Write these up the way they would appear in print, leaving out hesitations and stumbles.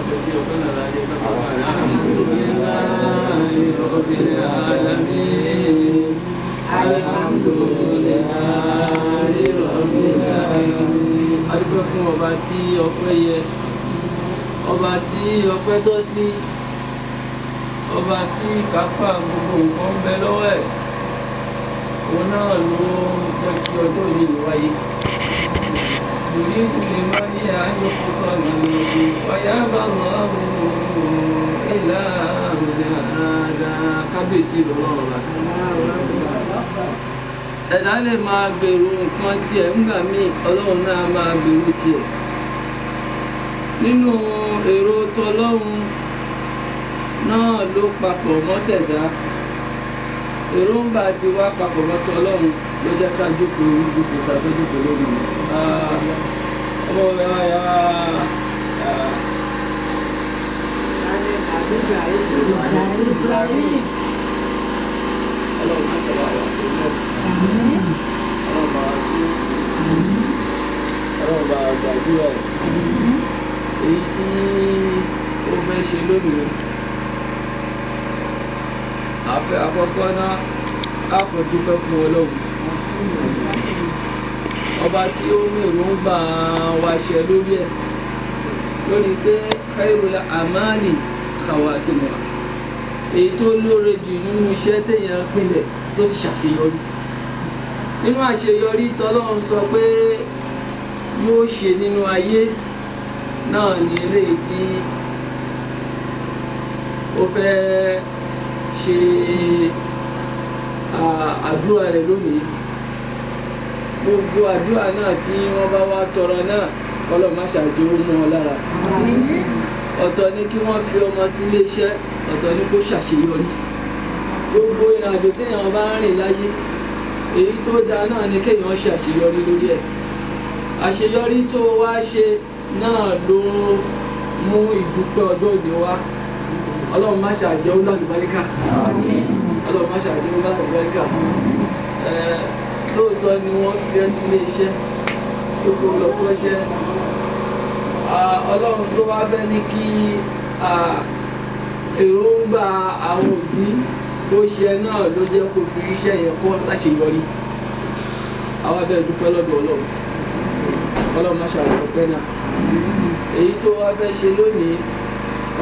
Àtẹ̀bí ọ̀pẹ́ náà láyé kásán. Alhamdulillahi rabbil alamin. Alhamdulillahi rabbil alamin. A dúpẹ́ fún ọba tí ọpẹ́ yẹ, ọba tí ọpẹ́ tọ́ sí, ọba tí kápá gbogbo nǹkan ń bẹ lọ́wọ́ ẹ̀. Òun náà ló jẹ́ kí ọjọ́ yìí wáyé. يريد لمن أن يخطى منه ويابى الله إلا من هذا. Kábíyèsí lọ́lọ́run la. Ẹ̀dá lè máa gbèrò nǹkan tiẹ̀ ńgbà míì, Ọlọ́run náà máa gbèrò tiẹ̀. Nínú èrò tọlọ́run náà ló papọ̀ mọ́ tẹ̀dá. Èròǹgbà ti wá papọ̀ mọ́ tọlọ́run ló jẹ́ ká jókòó orí jókòó ta tó jókòó lórí. Ọmọ mi wá yá. Ọlọ́run má ṣe wà wà tó náà. Ọlọ́run bá wa dúró sí i. Ọlọ́run bá wa gbàdúrà ẹ̀. Èyí tí ó fẹ́ ṣe lónìí. Àfẹ́ àkọ́kọ́ náà, a kò dúpẹ́ fún Ọlọ́run. Ọba tí ó ní èròǹgbà wa ṣe lórí ẹ̀. Lórí pé khairul amali khawatimuha. Èyí tó lóore jù nínú iṣẹ́ téèyàn pinlẹ̀ tó sì ṣàṣeyọrí. Nínú àṣeyọrí tọ́lọ́run sọ pé yóò ṣe nínú ayé náà ni eléyìí tí ó fẹ́ ṣe àdúrà rẹ̀ lónìí. Gbogbo àdúrà náà tí wọ́n bá wá tọrọ náà, Ọlọ́run má ṣàjò ó mú wọn lára. Ọ̀tọ̀ ni kí wọ́n fi ọmọ sí ilé iṣẹ́, ọ̀tọ̀ ni kó ṣàṣeyọrí. Gbogbo ìrìnàjò téèyàn bá ń rìn láyé, èyí tó dáa náà ni kéèyàn ṣàṣeyọrí lórí ẹ̀. Àṣeyọrí tó wá ṣe náà ló mú ìdúpẹ́ ọjọ́ òní wá. Ọlọ́run má ṣàjẹ́ ó lálùbáríkà. Ọlọ́run má ṣàjẹ́ ó lálùbáríkà. Lóòótọ́ ni wọ́n fi ẹ́ sílé iṣẹ́ tó kó lọ kọ́ṣẹ́. Ọlọ́run tó wá fẹ́ ní kí èròǹgbà àwọn òbí bó ṣe náà ló jẹ́ kó fi iṣẹ́ yẹn kọ́ láṣeyọrí. Àwa bẹ́ẹ̀ dúpẹ́ lọ́dọ̀ Ọlọ́run. Ọlọ́run má ṣàjẹ́ ọpẹ́ náà. Èyí tó wá fẹ́ ṣe lónìí,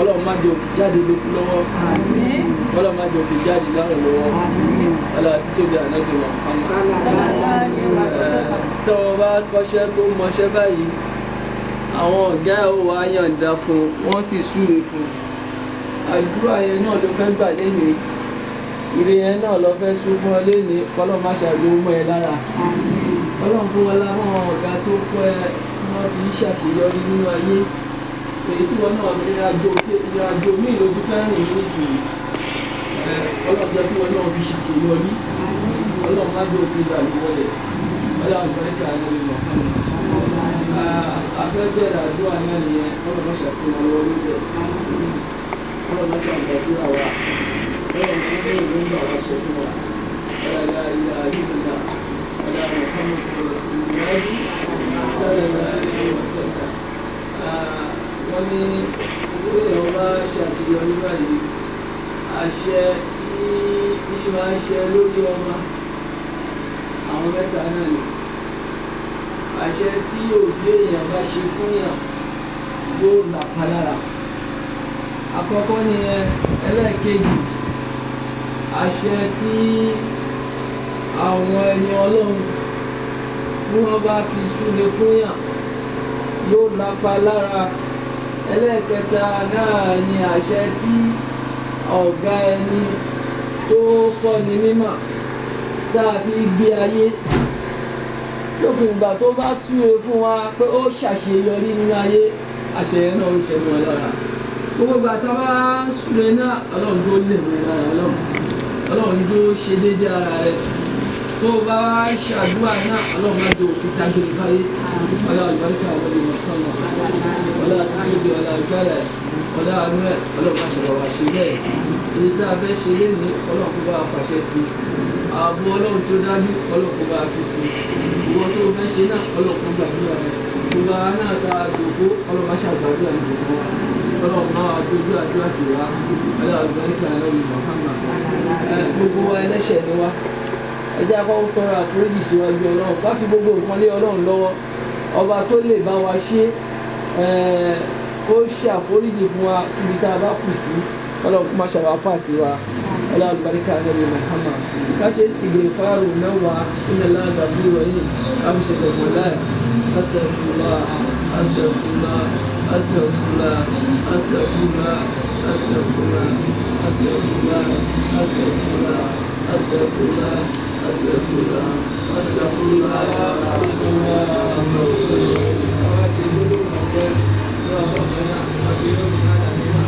Ọlọ́run má jẹ́ òkè jáde lókun lọ́wọ́. Ọlọ́run má jẹ́ òkè jáde lárùn lọ́wọ́. Ọlọ́run àti tóbi ànábì Muhammad. Tọ́ ọ bá kọ́ṣẹ́ tó mọṣẹ́ báyìí, àwọn ọ̀gá ẹ̀ wá yànda fún un, wọ́n sì súre fún un. Àdúrà yẹn náà ló fẹ́ gbà lénìí. Ire yẹn náà ló fẹ́ sún fún ọ lénìí. Ọlọ́run má ṣàjẹ́ ó mọ́ ẹ lára. Ọlọ́run fún wa láwọn ọ̀gá tó kọ́ ẹ tí wọ́n fi ń ṣàṣeyọrí nínú ayé. Èyí tí wọn náà ìrìn àjò míì lójú fẹ́ rìn yín nísìnyí. Ọlọ́run jẹ́ kí wọn náà fi ṣàṣeyọrí. Ọlọ́run má jẹ́ òfin ìdàlú wọlé. Ọlọ́run àgbẹ̀rẹ̀kà ni Muhammad. Afẹ́bẹ̀rẹ̀ àdúrà náà nìyẹn. Ọlọ́run má ṣàfihàn lọ́wọ́ lórí ẹ̀. Ọlọ́run má ṣàgbàdúrà wa. Ọlọ́run fún ní ìlú wa ṣe fún wa. La ilaha illallah. Ọlá Muhammad Rasulullah sallallahu alaihi wasallam. Wọ́n ní èèyàn bá ṣàṣeyọrí báyìí, àṣẹ tí bí máa ń ṣe lórí ọmọ àwọn mẹ́ta náà ni. Àṣẹ tí òbí èèyàn bá ṣe fún yàn yóò làpá lára. Àkọ́kọ́ nìyẹn. Ẹlẹ́ẹ̀kejì, àṣẹ tí àwọn ẹni Ọlọ́run bí wọ́n bá fi súre fún yàn yóò lápa lára. Ẹlẹ́ẹ̀kẹta náà ni àṣẹ tí ọ̀gá ẹni tó kọ́ ni mímọ̀ tá a fi gbé ayé. Lópin ìgbà tó bá súre fún wa pé ó ṣàṣeyọrí nínú ayé, àṣẹ yẹn náà ó ṣe mọ́ lára. Gbogbo ìgbà tá a bá súre náà, Ọlọ́run tó lè mọ́ lára Ọlọ́run. Ọlọ́run tó ṣe déédéé ara rẹ̀. Tó o bá wá ṣàdúrà náà, Ọlọ́run má jẹ́ òkúta dágbére fáyé. Ọlọ́run àlùbáríkà lórí Muhammad. Ọlọ́run àti ọlá ìgbàlẹ̀, ọlá àánú ẹ̀, Ọlọ́run má ṣe bá wa ṣe bẹ́ẹ̀. Èyí tá a fẹ́ ṣe lénìí, Ọlọ́run kó bá wa fàṣẹ sí i. Ààbò Ọlọ́run tó dájú, Ọlọ́run kó bá wa fi sí i. Ìwọ tó fẹ́ ṣe náà, Ọlọ́run kó gbàdúrà rẹ̀. Gbogbo àwa náà tá a dògbó, Ọlọ́run má ṣàgbàdúrà ní gbogbo wa. Ọlọ́run máa dojú àdúrà tì wá. Ọlọ́run àlùbáríkà lọ́wọ́ Muhammad. Gbogbo wa ẹlẹ́ṣẹ̀ ni wá. Ẹ jẹ́ akọ́kọ́ tọrọ àforíjì síwájú Ọlọ́run, ká fi gbogbo nǹkan lé Ọlọ́run lọ́wọ́. Ọba tó lè bá wa ṣe, kó ṣe àforíjì fún wa síbi tá a bá kù sí. Ọlọ́run kó má ṣàwá pàṣẹ wa. Ọlọ́run àlùbáríkà lọ́wọ́ Muhammad. Ká ṣe sìgìrìfáàrù mẹ́wàá inna Allaha ghafurur rahim. Ká fi ṣe tẹ̀gbọ́n láì. Astaghfirullah, astaghfirullah, astaghfirullah, astaghfirullah, astaghfirullah, astaghfirullah, astaghfirullah, astaghfirullah, astaghfirullah, astaghfirullah. Àwa ṣe gbólóhùn ọpẹ́ lọ́wọ́ ọ̀pẹ náà àti yóò ní àdàmú náà.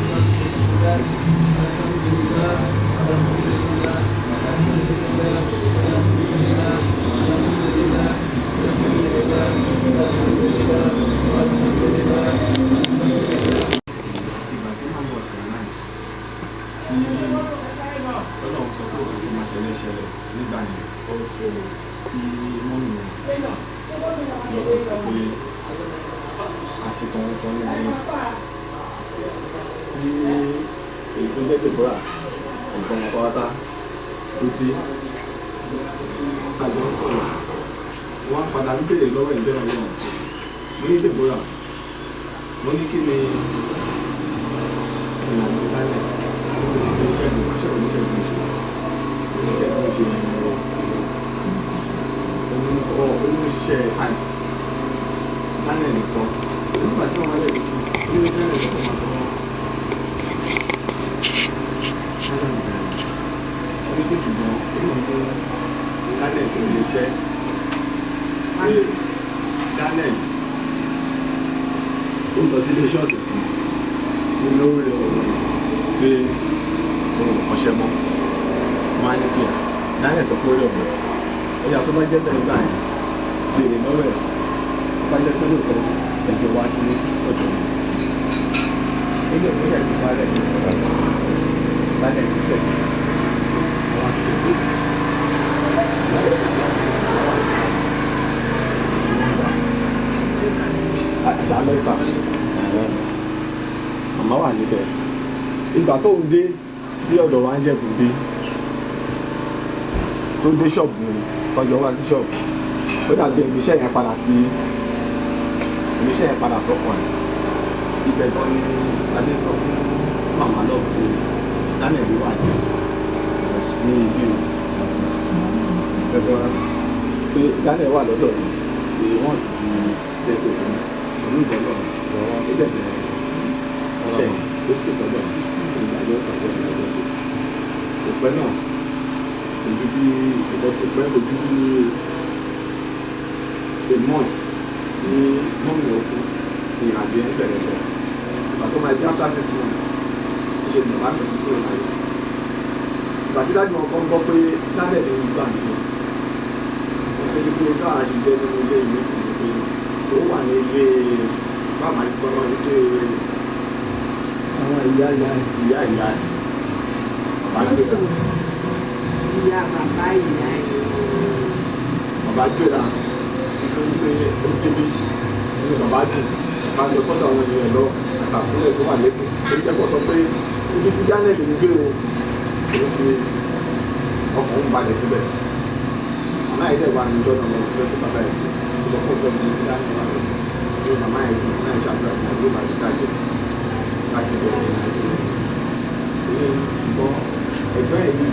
Alhamdulillah, alhamdulillah, alhamdulillah, alhamdulillah, alhamdulillah, alhamdulillah, alhamdulillah, alhamdulillah, alhamdulillah. Ìgbà tí màá wọ̀ sí aláìsí tí Ọlọ́run sọ pé òkè tó máa ṣẹlẹ̀ ṣẹlẹ̀ nígbà yẹn, tí mọ́mì yẹn tí Ọlọ́run sọ pé àṣetàn tán ní ayé, tí èyí tó jẹ́ Deborah ẹ̀gbọ́n wọn pátá tó dé àjọ ń sọ̀rọ̀, wọ́n á padà ń béèrè lọ́wọ́ ẹ̀jẹ̀ Ọlọ́run. Mo ní Deborah, mo ní kí ni ìlànà ìdálẹ̀ oníṣègùn aṣẹ́ oníṣègùn ṣe oníṣègùn ṣe oníṣiṣẹ́ ice Daniel nìkan nígbà tí wọ́n wọlé tuntun oníṣẹ́ Daniel nìkan máa tọ́ fashion design oníṣẹ́, ṣùgbọ́n ó mú Daniel sí ilé iṣẹ́ pé Daniel ó lọ sí ilé iṣẹ́ ọ̀sẹ̀ kan ní lórí ọ̀rọ̀ pé òun ò kọ́ṣẹ́ mọ́. Wọn á ní pé à Daniel sọ pé ó rí ọ̀rọ̀ ẹ̀yà tó bá jẹ́ bẹ́ẹ̀ gbà yẹn béèrè lọ́wọ́ ẹ̀ tó bá jẹ́ pé lóòótọ́ ẹ̀jọ̀ wá sí ọ̀dọ̀ mi. Ó lè mú ìyàgbé bá rẹ̀ Daniel ti tẹ̀lé àwọn àti tẹ̀lé àti Amẹ́ríkà. Màmá wà níbẹ̀ ìgbà tó ń dé sí ọ̀dọ̀ wa ń jẹ̀bù dé tó dé ṣọ́ọ̀bù mi tọ́jọ́ wá sí ṣọ́ọ̀bù, ó dàbí ẹ̀mí iṣẹ́ yẹn padà sí ẹ̀mí iṣẹ́ yẹn padà sọ́kàn ẹ̀. Ibẹ̀ gan ni adé sọ fún màmá náà pé Daniel wà ní ibi o gbẹgbẹ pé Daniel wà lọ́dọ̀ mi pé wọ́n ti ju dẹ́gbẹ̀ fún mi pẹ̀lú ìbọn náà ó dẹ̀ bẹ̀rẹ̀ iṣẹ́ yẹn ó sì sọ́dọ̀ ìgbàjọ́ kan tó ṣe lọ́dọ̀ tó kò pẹ́ náà ojú bí because kò pẹ́ ojú bí a month tí mọ́mí ò kú ìrìnàjò yẹn bẹ̀rẹ̀ lọ. Ìgbà tó máa di after 6 months ṣe ni bàbá mi ti kúrò láyé. Ìgbà tí dájú wọn kọ́ ń gbọ́ pé Daniel ń gbà ní wọn tó ní pé báwa ṣe jẹ́ nínú ilé ìwé sí ni pé ó wà ní ilé báwa ṣe sọ náà ilé Àwọn ìyá ìyá ẹ̀. Ìyá ìyá ẹ̀ bàbá gbéra. Ìyá bàbá ìyá ẹ̀. Bàbá gbéra nítorí pé ó débi nínú bàbá dùn bá lọ sọ́dọ̀ àwọn ènìyàn lọ àtàkùnlẹ̀ tó wà lẹ́kọ̀ọ́ ó jẹ́ kó sọ pé ibi tí Daniel ń gbé o òun fi ọkàn ń balẹ̀ síbẹ̀. Màmá yìí dẹ̀ wà ní ìjọ́nà lọ lọ sí bàbá yìí ó sọ fún òun fẹ́ tí Daniel wà lọ́dọ̀ ní màmá yìí dùn màmá yìí ṣàdúrà fún ọdún bàbá dájẹ́ láti bẹ̀rẹ̀ ìrìnàjò rẹ̀ ní. Ṣùgbọ́n ẹ̀gbọ́n ẹ̀ yìí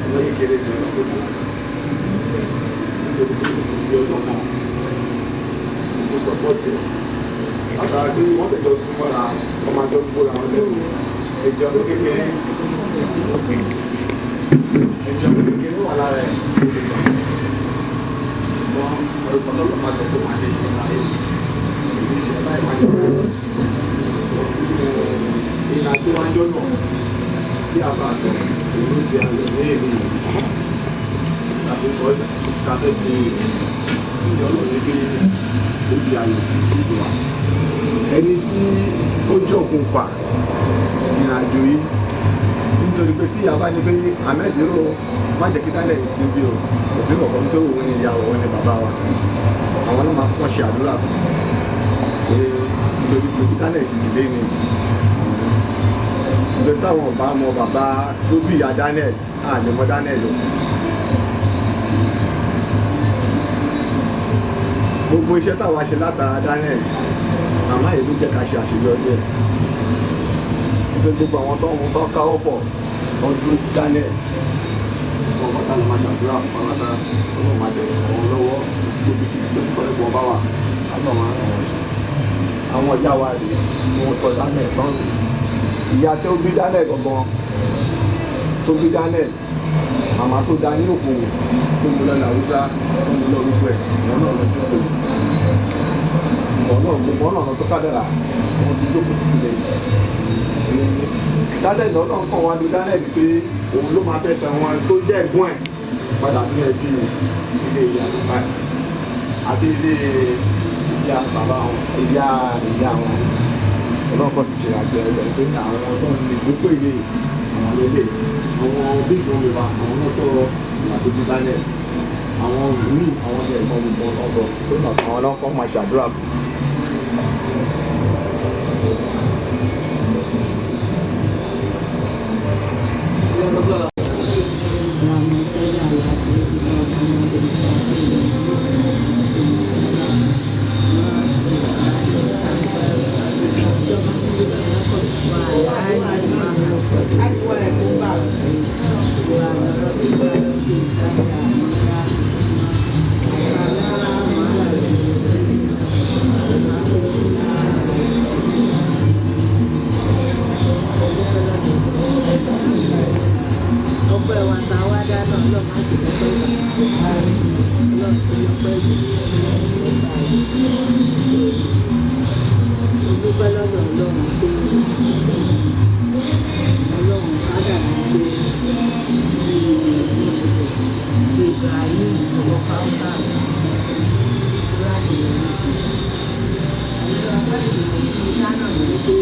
ọmọ kékeré ní ọdún tó kàlà nítorí pé kò fi ọjọ́ kan kò sọ́pọ́tì ẹ̀ látara pé wọ́n tẹ̀jọ súnmọ́ra ọmọ àjọ gbóra wọn lẹ́nu ẹ̀jẹ̀ ọdún kékeré ẹ̀jẹ̀ ọdún kékeré wà lára ẹ̀. Ṣùgbọ́n ọ̀rọ̀ tó máa sọ pé máa ṣe ṣe láyé èyí ṣe láì máa ṣe ìrìnàjò wájọ́ náà tí a bá sọ òun ló jẹ ayọ̀ ní èmi tàbí tàbí fi tí Ọlọ́run ní pé ó di ayọ̀ nínú wa. Ẹni tí ó jẹ́ òkùnfà ìrìnàjò yìí nítorí pé tí ìyá bá ní pé Ahmed rò má jẹ́ kí Daniel yìí sí bí o kò sí ọ̀kan tó òun ni ìyá òun ni bàbá wa àwọn náà máa kọ́kọ́ ṣe àdúrà fún un pé Nítorí pé bí Daniel ṣe dìde ni, nítorí táwọn ọba mọ bàbá tó bí ìyá Daniel, à lè mọ Daniel o. Gbogbo iṣẹ́ táwa ṣe látara Daniel, màmá yìí ló jẹ́ ká ṣe àṣeyọrí ẹ̀. Nítorí gbogbo àwọn tó ń tọ́ káwọ́ pọ̀ tó ń dúró ti Daniel, wọn bá lọ máa ṣàdúrà fún pátá, ọlọ́run máa dẹ̀ ràn wọ́n lọ́wọ́ gbogbo ibi tó ti kọ́lé bọ́ bá wà, ọlọ́run máa ràn wọ́n ṣe. Àwọn ìyá wa rèé tí wọ́n tọ́ Daniel tán rèé. Ìyá tí ó bí Daniel gangan, tó bí Daniel, màmá tó da ní òkòwò, tó mú lọ làwùsá, tó mú lọ gbogbo ẹ̀, ìwọ náà lọ jókòó. Ìwọ náà gbogbo ọ̀nà tó kádàrà, wọ́n ti jókòó sí ilẹ̀ yìí. Daniel lọ́nà kan wá ní Daniel pé òun ló máa fẹsẹ̀ wọn tó jẹ́ ẹ̀gbọ́n ẹ̀ padà sínú ẹbí ilé ìyá bàbá ẹ̀ àbí ilé ìyá bàbá wọn, ìyá ìyá wọn. Ọlọ́kọ̀ ti ṣe àjẹ ẹgbẹ́ pé àwọn tó ń lè gbogbo ilé àwọn lélẹ̀, àwọn bí ìgbọ́n mi wá, àwọn náà tó ìyá tó bí Daniel, àwọn míì, àwọn ní ẹ̀gbọ́n gbogbo ọ̀dọ̀ tó nà àwọn ọlọ́kọ̀ máa ṣàdúrà fún. Ọpẹ́ wa ta wá dáná, Ọlọ́run má ṣe lọ́pẹ́ ìgbà, Ọlọ́run ṣe lọ́pẹ́ ìgbà. Mo dúpẹ́ lọ́dọ̀ Ọlọ́run pé Ọlọ́run kádàrá pé bí Ibrahim ọwọ́ fáwọ́sà láti lè rí ṣe. Ọpẹ́ ìlú dáná ní pé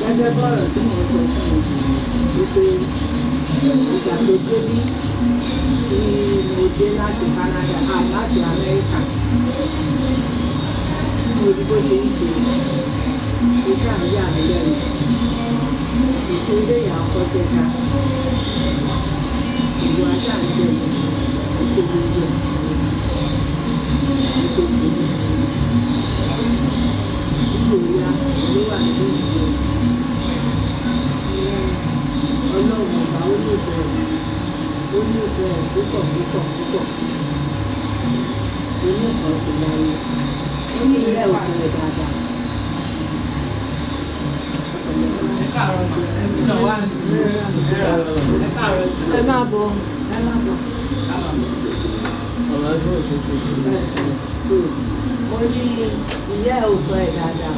gẹ́gẹ́ bọ́ọ̀rọ̀ tí mò ń sọ fún mi wípé ìgbà tó dé bí tí mo dé láti Canada, láti Amẹ́ríkà, tí mo rí bó ṣe ń ṣe, ó ṣàmìyà mí lẹ́nu. Ìṣe ilé ìyá ọkọ ṣẹṣa ìlú ajá ń jẹ ìṣe gbogbo ẹ̀ ìṣe gbogbo ìlú ìyá ló wà nínú ìlú. Ọlọ́run ọba ó nífẹ̀ẹ́, ó nífẹ̀ẹ́ púpọ̀ púpọ̀ púpọ̀. Oní nǹkan sì láyé, ó ní ilé òkú rẹ̀ dáadáa. Ẹ máa bọ̀, ẹ máa bọ̀. Mo ní ìyá ẹ̀ ò sọ ẹ̀ dáadáa.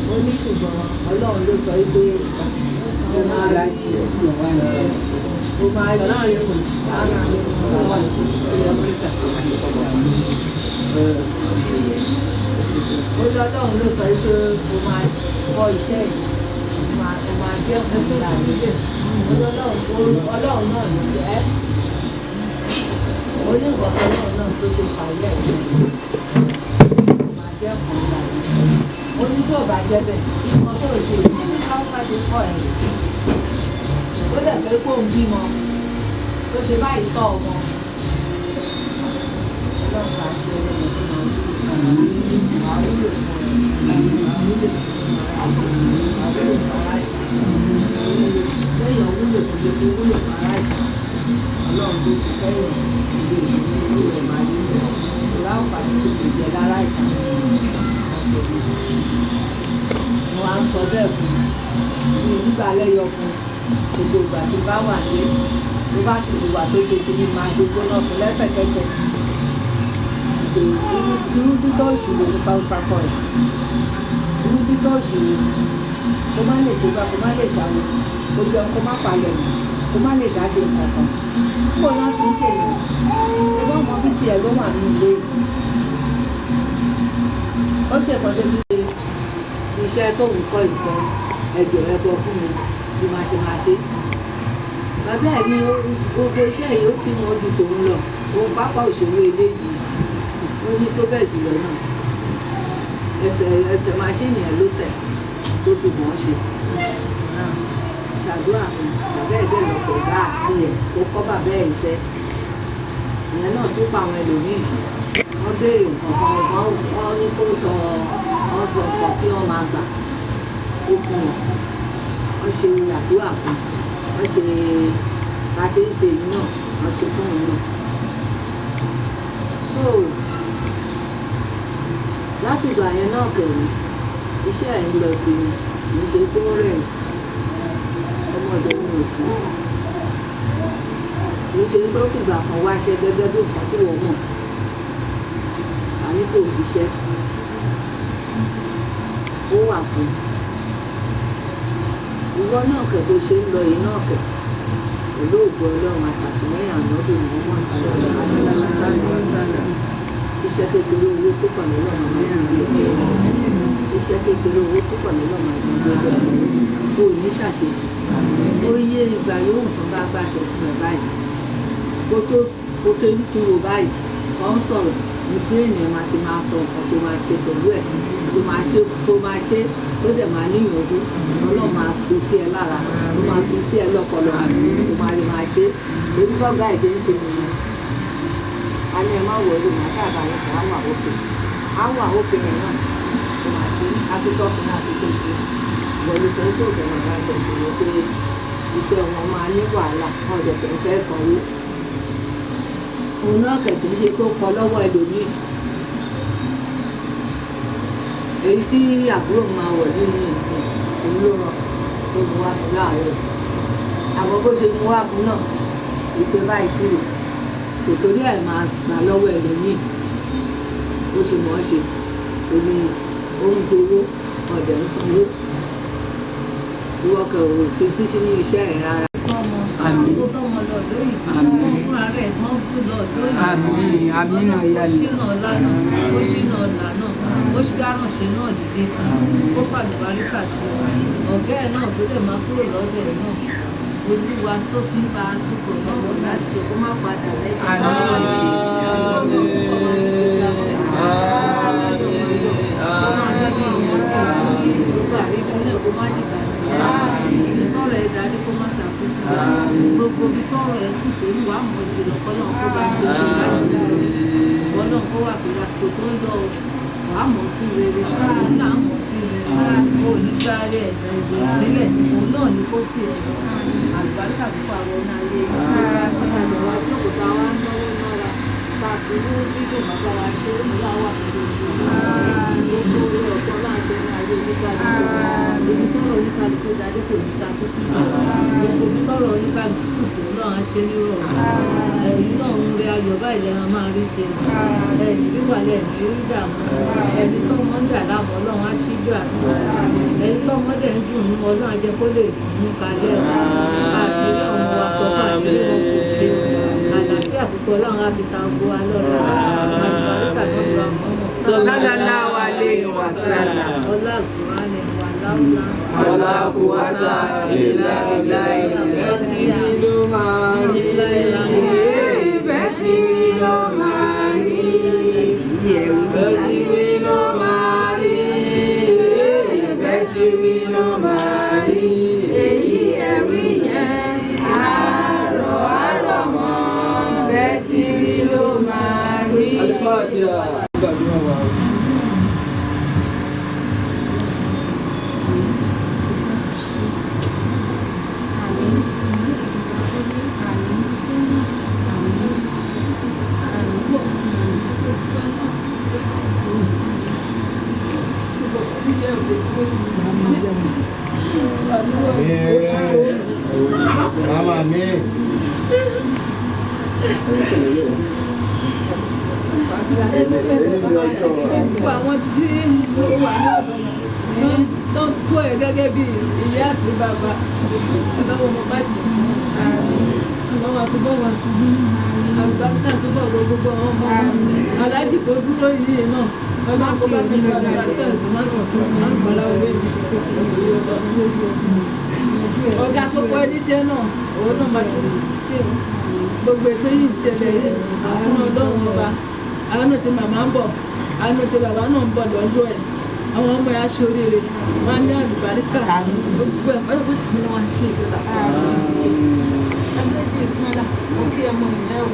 Mo ní ṣùgbọ́n Ọlọ́run ló sọ wípé ó máa rí, ó máa rí. Ó ní Ọlọ́run ló sọ wípé ó máa kọ́ iṣẹ́ yìí, ó máa jẹ́ òkú láàyè. Ó ní Ọlọ́run náà ló jẹ́ ẹ́. Ó ní nǹkan Ọlọ́run náà tó ṣe parí ẹ̀ ó máa jẹ́ òkú láàyè. Ó ní tó bá jẹ́ bẹ́ẹ̀, nǹkan tó ṣe yìí ní káwọ́ká ṣe kọ́ ẹ̀. Ó dẹ̀ fẹ́ kó ń bímọ tó ṣe báyìí tọ́ ọmọ. Ọlọ́run bá ṣe ọlọ́run tó máa wúlò fún ẹ, máa wúlò fún ẹ, máa wúlò fún ará ìta. Lẹ́yìn wúlò fún gbogbo, wúlò fún ará ìta. Ọlọ́run tó ti fẹ́yàn ìlú ìlú rẹ̀ máa nílò ìlú àǹfààní tó lè jẹ lára ìta. Mo wá ń sọ bẹ́ẹ̀ fún mi nígbà lẹ́yọ fún gbogbo ìgbà tí bá wà ní bó bá ti wùwà tó ṣe kí ni máa gbogbo náà fún lẹ́sẹ̀kẹsẹ̀. Irú títọ́ òṣìwò ní fáwọ́sá kọ́ ẹ̀. Irú títọ́ òṣìwò kó má lè ṣe gbá, kó má lè ṣàwò, kó jẹun kó má palẹ̀ mọ́, kó má lè dá ṣe nǹkan kan. Kó náà ti ń ṣèyàn, ṣé wọ́n mọ bí tiẹ̀ ló wà ní ilé yìí. Ó ṣèkan débi pé iṣẹ́ tóun kọ́ ìkan ẹjọ́ ẹbọ fún mi bí máa ṣe máa ṣe. Bàbá ẹ̀ ní gbogbo iṣẹ́ yìí ó ti mọ ju tòun lọ, òun pápá òṣèré eléyìí ó ní tó bẹ́ẹ̀ jùlọ náà. Ẹsẹ̀ ẹsẹ̀ máṣíìnì ẹ̀ ló tẹ̀ tó fi mọ̀ ọ́ ṣe. Ṣàdúrà fún bàbá ẹ̀ dẹ̀ lọ́pọ̀ ọ̀gá àti ẹ̀ ó kọ́ bàbá ẹ̀ iṣẹ́. Ìyẹn náà tún pa àwọn ẹlòmíì. Wọ́n béèrè nǹkan kan, wọ́n ní kó sọ, wọ́n sọ nǹkan tí wọ́n máa gbà ó fún wọn. Wọ́n ṣe àdúrà fún, wọ́n ṣe bá ṣe ń ṣe yìí náà, wọ́n ṣe fún òun náà. So láti ìgbà yẹn náà kẹ̀wé, iṣẹ́ ẹ̀ ń lọ sí i, kì í ṣe pé ó rẹ̀ ọmọ ọ̀dọ̀ mi ò sí. Kì í ṣe pé ó fìgbà kan wáṣẹ́ gẹ́gẹ́ bí nǹkan tí wọ́n mọ̀. Àní kò fiṣẹ́. Ó wà fún. Ìwọ náà kẹ̀ bó ṣe ń lọ yìí náà kẹ̀. Pẹ̀lú ògo Ọlọ́run àtàtìlẹ́yìn ànábì Muhammad sallallahu alaihi wasallam. Iṣẹ́ kékeré owó tó pọ̀ lọ́wọ́ màmá mi gbé. Iṣẹ́ kékeré owó tó pọ̀ lọ́wọ́ màmá mi gbé. O ò ní ṣàṣejù. Ó yé ìgbà yóò nǹkan bá gbàṣọ fún ẹ báyìí. Kó tó ń kúrò báyìí, kó ń sọ̀rọ̀ ní bírèèni ẹ̀ máa ti máa sọ nǹkan tó máa ṣe pẹ̀lú ẹ̀, tó máa ṣe tó máa ṣe tó dẹ̀ máa níyànjú. Ọlọ́run máa fi sí ẹ lára, tó máa fi sí ẹ lọ́pọlọ, tó máa lè máa ṣe. Èmi bọ́gá ẹ̀ ṣe ń ṣe nìyẹn. A ní ẹ má wọlé, màá ṣàbà yín ṣe àwọn àwòkè. Àwọn àwòkè yẹn náà tó máa ṣe akíkọ́ fún àtúntò ṣe. Wọlé sọ pé òkè máa bá jọ ìṣòro pé iṣẹ́ wọn máa ní wàhálà, wọn ò dẹ̀ fẹ́ fẹ́ sanwó. Òun náà kẹ̀ kì í ṣe kó kọ lọ́wọ́ ẹlòmíì. Èyí tí àbúrò máa wọ̀ nínú ìsìn, òun ló ràn tó mú wá fún láàárọ̀. Àmọ́ bó ṣe mú wá fún náà, ìpè báyìí tì rò. Kò torí ẹ̀ máa gbà lọ́wọ́ ẹlòmíì. Bó ṣe mọ̀ ọ́ ṣe, ó ní ó ń gbowó, ọ̀dẹ̀ ń sanwó. Ìwọ kẹ̀ ò fi sí sínú iṣẹ́ ẹ̀ rárá. Àmín. Àmín, àmín náà yá ni. Ó ṣínà ọ̀la náà, ó ṣínà ọ̀la náà, ó ṣìgárànṣe náà dìde fún un, ó fàlùbáríkà sí i. Ọ̀gá ẹ̀ náà tó lè máa kúrò lọ́dọ̀ ẹ̀ náà. Olúwa tó ti ń bá a tukọ̀ náà wọ́n láti ṣe kó má padà lẹ́sẹ̀. Gbogbo ibi tọ́rọ̀ ẹ kù sí Olúwa mọ̀ jùlọ kọ́lọ́n kó bá ṣe tó bá ṣe lóore. Ọlọ́run kó wà pẹ̀lú àsìkò tó ń lọ wà á mọ̀ sí rere, òun náà mọ̀ sí rere. O ò ní gba ara ẹ̀dá ìgbò sílẹ̀, òun náà ní kó tiẹ̀ lọ. Àlùbáríkà púpọ̀ àwọn ọmọ ayé ìgbà wa jókòó tá a wá ń náwó nára. Tá a fi ní dídùn bàbá wa ṣe é ní wàá wà pẹ̀lú gbogbo orí ọ̀tọ̀ náà ṣe ní ayé oníkálukú. Ibi tọ́rọ̀ oníkálukú dáadé kò ní takú sí. Gbogbo ibi tọ́rọ̀ oníkálukú kù sí Ọlọ́run á ṣe nírọ̀rùn. Ẹ̀yin náà ń rí ayọ̀ báyìí lẹ́ran máa rí ṣe. Ẹ̀yin wíwà lẹ́nu rí dààmú. Ẹni tó mọ́ ń dà láàmú Ọlọ́run á ṣíjú àánú. Ẹni tó mọ́ dẹ̀ ń dùn ún Ọlọ́run á jẹ́ kó lè dùn ún kalẹ̀. Àbílẹ̀ ọmọ wa sọ fún àbílẹ̀ wọn kò ṣe. Àlàáfíà púpọ̀ Ọlọ́run á fi ta gbogbo wa lọ́rẹ. Àlùbáríkà náà gba ọmọ ọmọ. Sallallahu alayhi wa sallam. Ọlá Àlùkùránì wà láwùlá. Wala quwwata illa billahi. Bẹ́ẹ̀ tí mi ló máa rí. Bẹ́ẹ̀ tí mi ló máa rí. Bẹ́ẹ̀ tí mi ló máa rí. Bẹ́ẹ̀ tí mi ló máa rí. Èyí ẹ̀rí yẹn, àárọ̀ àárọ̀ mọ́. Bẹ́ẹ̀ tí mi ló máa rí. Al-Fatiha. Gbàdúrà wa. Mama mi. Gbogbo àwọn tí ó wà ní ọ̀dọ̀ náà tó ń tó ẹ̀ gẹ́gẹ́ bí ìyá àti bàbá. Ọlọ́wọ́ mo bá ti ṣe wọn. Ọlọ́wọ́ àtúbọ̀ wà. Àlùbáríkà túbọ̀ wọ gbogbo àwọn ọmọ wọn. Aláàjì tó dúró yìí náà. Ọlọ́run kó bá mi lọ àlùbáríkà sí má sọ fún mi. Ọlọ́run lè fi ṣe ọ̀gá tó kọ́ ẹ níṣẹ́ náà, òun náà máa ṣe gbogbo ètò yìí ń ṣẹlẹ̀ yìí. Àánú Ọlọ́run ọba, àánú ti màmá ń bọ̀, àánú ti bàbá náà ń bọ̀ lọ́dọ̀ ẹ̀. Àwọn ọmọ ẹ̀ aṣoríire, wọ́n á ní àlùbáríkà. Gbogbo ẹ̀ pátápátá ni wọ́n á ṣe ìjọba. Ẹgbẹ́jì Ismaila, mo kí ọmọ ìjẹ́ o.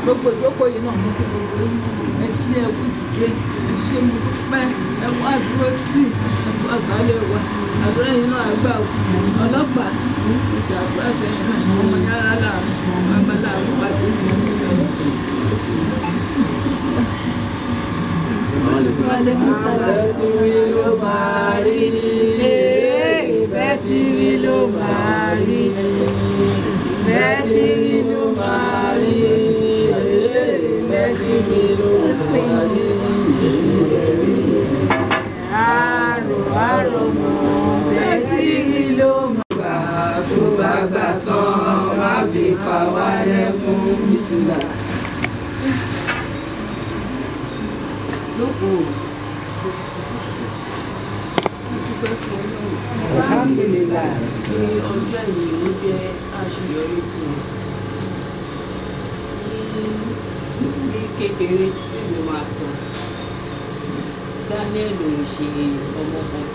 Gbogbo ìjókòó yìí náà mo kí gbogbo yín. Ẹ ṣé, ẹ kú dìde, ẹ ṣé, mo dúpẹ́, ẹ kú àdúró tì, ẹ kú àgbálẹ̀ wa. Àdúrà yìí náà àgbà o. Ọlọ́pàá ní ìṣàdúrà fẹ́yìn náà, ọmọ yàrá láàrú, bàbá láàrú pàdé. Ẹ ṣé. Bẹ́ẹ̀ ti rí ló máa rí. Bẹ́ẹ̀ ti rí ló máa rí. Bẹ́ẹ̀ ti rí ló máa rí. Bẹ́ẹ̀ ti rí ló máa rí. Àrò àrò mọ̀ bẹ́ẹ̀ ti rí ló máa. Gbà tó bá gbà tán, má fi pa wá lẹ́kún. Bísílà. Jókòó. Mo dúpẹ́ fún Ọlọ́run. Alhamdulillah. Ní ọjọ́ ìní ó jẹ́ àṣeyọrí fún mi. Ní kékeré tí mi máa sọ, Daniel ò ń ṣe ọmọ kan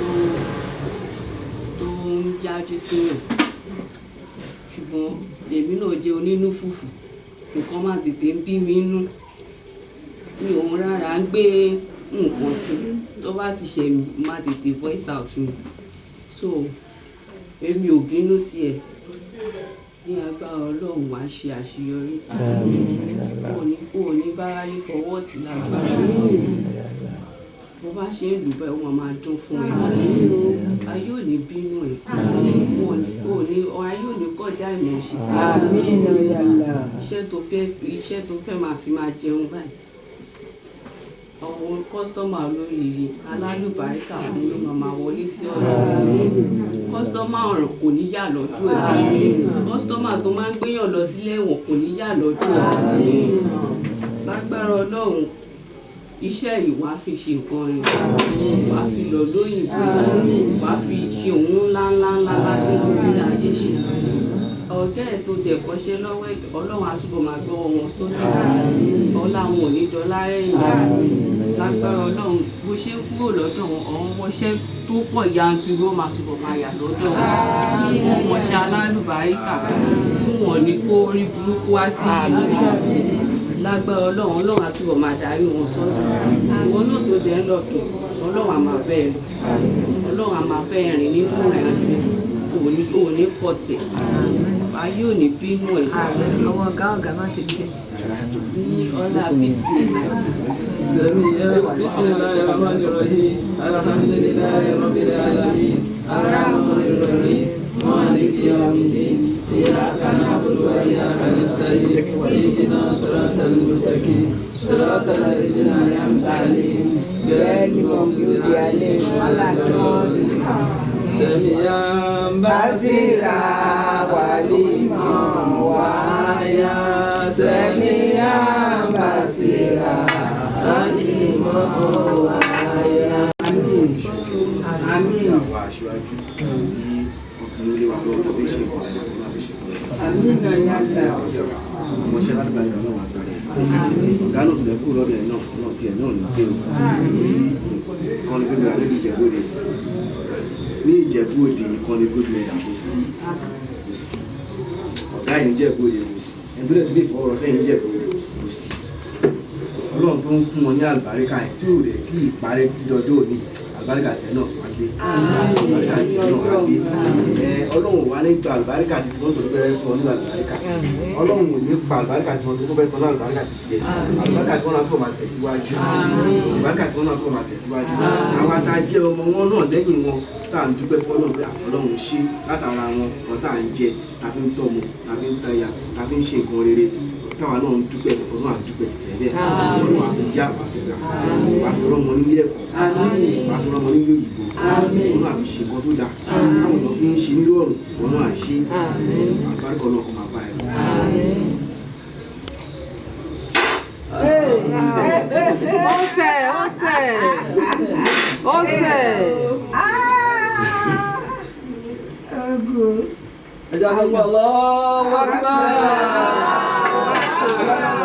tó ń yájú síyàn. Ṣùgbọ́n èmi náà jẹ́ onínú fùfù. Nǹkan máa tètè ń bí mi nú. Mi ò ń rárá ń gbé nǹkan sí. Tó bá ti ṣẹ̀ mí, máa tètè voice out mi. So, èmi ò bínú sí ẹ. Ní agbára Ọlọ́run, wàá ṣe àṣeyọrí. O ò ní báráyé fọwọ́ tì lágbára Ọlọ́run. Bó bá ṣe ń lù báyìí, ó máa máa dún fún ẹ. Ayé ò ní bínú ẹ. O ò ní, ayé ò ní kọjá ìmọ̀ ṣe sí ẹ. Àmín ya Allah. Iṣẹ́ tó fẹ́ máa fi máa jẹun báyìí. Àwọn customer olóríire alálùbáríkà òun ló máa máa wọlé sí ọ̀dọ̀. Customer ọ̀ràn kò ní yà lọ́dọ̀ ẹ̀. Customer tó máa ń gbéyàn lọ sílé ẹ̀wọ̀n kò ní yà lọ́dọ̀ ẹ̀. Lágbára Ọlọ́run, iṣẹ́ yìí wàá fi ṣe nǹkan rẹ̀. Wàá fi lọ lóyìnbó. Wàá fi ṣe òun ńlá ńlá ńlá láti orílẹ̀ ayé ṣe. Ọ̀gá ẹ̀ tó tẹ̀ kọ́ṣẹ́ lọ́wọ́ ẹ̀, Ọlọ́run á túbọ̀ máa gbọ́wọ́ wọn sókè. Ọlá wọn ò ní dọlá ẹ̀yìn. Lágbára Ọlọ́run, bó ṣe ń kúrò lọ́dọ̀ wọn, àwọn ọmọọṣẹ́ tó pọ̀ yanturu ó máa túbọ̀ máa yà lọ́dọ̀ wọn. Ọmọọṣẹ́ alálùbáríkà tí wọ́n ní kó rí burúkú wá sí ìlú. Lágbára Ọlọ́run, Ọlọ́run á túbọ̀ máa darí wọn sọ́nà. Ìwọ náà tó dẹ̀ ń lọ kẹ̀, Ọlọ́run á máa bẹ́ẹ̀ lọ. Ọlọ́run á máa bẹ́ẹ̀ rìn nínú ìrìn àjò ẹ̀. O ò ní kọsẹ̀. Ayé ò ní bínú ẹ̀. Àwọn ọ̀gá ọ̀gá má ti dé. Ní ọlá bísí. بسم الله الرحمن الرحيم. الحمد لله رب العالمين. الرحمن الرحيم. مالك يوم الدين. إياك نعبد وإياك نستعين. اهدنا الصراط المستقيم. صراط الذين أنعمت عليهم غير المغضوب عليهم ولا الضالين. سميعا بصيرا وعليما وآيا. سميعا بصيرا عليما وآيا. Tí àwọn aṣíwájú tí wọ́n fi lórí wa lọ́wọ́ tó fi ṣe ìkọlẹ̀ náà fi ṣe ìkọlẹ̀. Àmín ya Allah. Ọmọọṣẹ́ ládùúgbò náà wà gbàrẹ̀ sí. Ọ̀gá náà tó lè kúrò lọ́dọ̀ ẹ̀ náà, náà tiẹ̀ náà ní dé o. Ìkànnì gómìnà lórí Ìjẹ̀bú Òde. Ní Ìjẹ̀bú Òde, ìkànnì gómìnà kò sí, kò sí. Ọ̀gá yìí ní Ìjẹ̀bú Òde kò sí. Ẹni tó lè tún lè fọwọ́ rọ sẹ́yìn Ìjẹ̀bú Òde kò sí. Ọlọ́run tó ń fún wọn ní àlùbáríkà ẹ̀ tí ò rẹ̀ tí ì parẹ́ títí dọjọ́ òní, àlùbáríkà tiẹ̀ náà wá gbé, àlùbáríkà tiẹ̀ náà wá gbé ẹ. Ọlọ́run wà ní gba àlùbáríkà títí wọ́n tó fẹ́ fún ọ ní àlùbáríkà. Ọlọ́run ò ní pa àlùbáríkà tí wọ́n tó fẹ́ tán àlùbáríkà títí ẹ. Àlùbáríkà tí wọ́n náà tó máa tẹ̀síwájú, àlùbáríkà tí wọ́n náà tó máa tẹ̀síwájú. Àwa tá a jẹ́ ọmọ wọn náà lẹ́yìn wọn, tá à ń dúpẹ́ fún Ọlọ́run pé Ọlọ́run ṣe látara wọn wọn tá à ń jẹ, tá a fi ń tọ́mọ, tá a fi ń tayà, tá a fi ń ṣe nǹkan rere, táwa náà ń dúpẹ́. Ọlọ́run à ń dúpẹ́ títí ẹ bẹ́ẹ̀. Ọlọ́run àfi yá, wàá fi gbà, wàá fi rọ́mọ nílé ẹ̀kọ́, wàá fi rọ́mọ nílé òyìnbó. Ọlọ́run àfi ṣe nǹkan tó dáa táwọn èèyàn fi ń ṣe nílé ọ̀run. Ọlọ́run à ń ṣe àlùbáríkà náà kò máa bá ẹ lọ. Ó sẹ̀, ó sẹ̀, ó sẹ̀. Ẹ jẹ́ ká gbọ́ Allahu Akbar.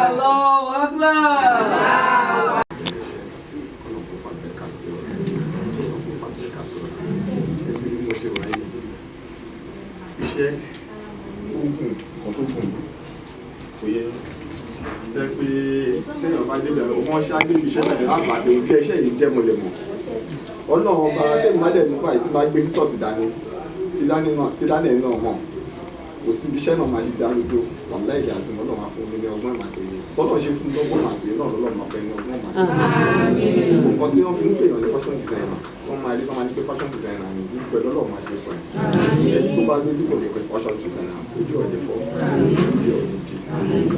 Allahu Akbar. Ọlọ́run kò fà bẹ́ẹ̀ ká sí ọ̀rọ̀. Iṣẹ́ ó gùn, nǹkan tó gùn kò yẹ jẹ́ pé téèyàn bá débẹ̀ wọ́n ṣáájú iṣẹ́ náà lábàá pé jẹ́ iṣẹ́ yìí jẹ́ mo lè mọ̀. Ọlọ́run ọba tẹ́mi bá dẹ̀ mú báyìí tí bá gbé sísọ̀sì dání tí Daniel náà mọ̀, kò síbi iṣẹ́ náà máa ṣe dárú tó wàhálà ìdí àti ọlọ́run á fún mi ní ọgbọ́n ìmàtòye. Bọ́lọ̀ ṣe fún mi lọ́gbọ́n ìmàtòye náà lọ́lọ́run máa fẹ́ ní ọgbọ́n ìmàtòye. Nǹkan tí wọ́n fi ń pèèyàn ní fashion designer tó máa rí tó máa ní pé fashion designer ni gbogbo ẹ̀ lọ́lọ́run máa ṣe fún ẹ. Ẹni tó bá lójú kò lè pẹ́ fashion designer, ojú ọ̀ lè fọ́, tí ọ̀ ní di,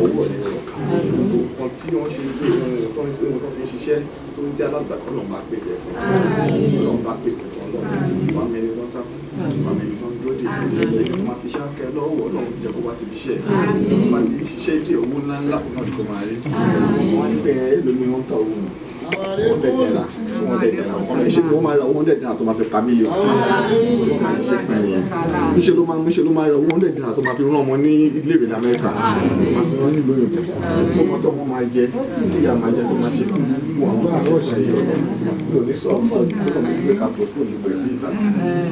owó ọ̀ lè rọ̀. Gbogbo nǹkan tí wọ́n ṣe gbé ohun tó ń ṣe ohun tó fi ń ṣiṣẹ́ tó ń jẹ́ alágbàkọ́ náà máa pèsè fún ẹ. Ọlọ́run bá pèsè fún ọlọ́run wà mẹ́rin lọ sá fún wà mẹ́rin tó ń dúró dè ẹni tó máa fi ṣáàkẹ́ lọ́wọ́ ọlọ́run jẹ́ kó wá síbi iṣẹ́ ẹ̀ bá ti ṣiṣẹ́ dé owó ńláńlá náà kó máa rí. Wọ́n ní pé èlò ni wọ́n ń ta owó wọn ₦100, ₦200 ọ̀nà ìṣe ni wọ́n máa ra owó ₦100 tó máa fi pa mílíọ̀nù. Wọ́n máa ṣe fún ẹ̀yẹn níṣẹ́ ló máa níṣẹ́ ló máa ra owó ₦100 tó máa fi rán ọmọ ní iléèwé ní Amẹ́ríkà, tó máa fi rán nílùú òyìnbó, tó mọ tó máa jẹ tí ìyá máa jẹ tó máa ṣe fún gbogbo àwọn tó ṣe ṣe yọ lọ ní sọ tó kàn mí pé ká postpone gbogbo ẹ̀ sí ìta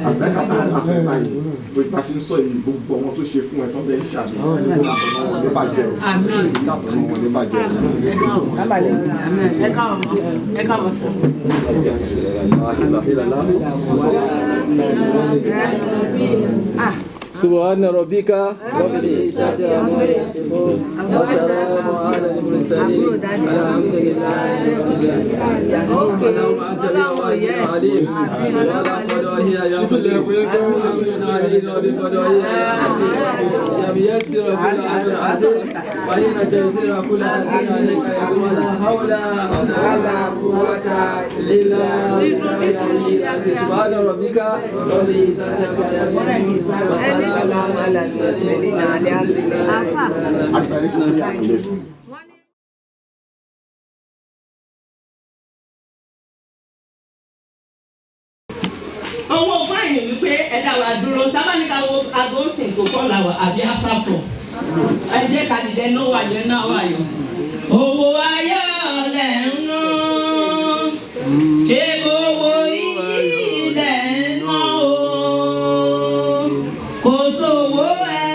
àgbẹ̀ká tá a fẹ́ báyìí bó bá ṣe ń sọ yìí gbogbo ọmọ tó ṣe fún ẹ tó bẹ́ẹ̀ ṣàmì látọ̀nà wọn ní bàjẹ́ o, látọ̀nà wọn ní bàjẹ́ o. Ẹ káàbọ̀ sọ. سبحان ربك رب العزة عما يصفون وسلام على المرسلين الحمد لله رب العالمين. اللهم أنت الواجب العليم ولا قضاء يا يا ميسر كل أمر عسير وإن تيسير كل عسير عليك ولا حول ولا قوة إلا بالله. سبحان ربك رب العزة عما يصفون وسلام على المرسلين الحمد لله رب العالمين. Owó fáìní wípé ẹ dá wa dúró tábánikà wo aago ń sìn tó kọ́ la wà àbí afáfọ̀ ẹ jẹ́ ká dìde náà wà yẹn náà wà yọ. Owó ayọ̀ lẹ̀ ń ná, ṣé owó iyì lẹ̀ ń ná o? Kò sówó ẹ,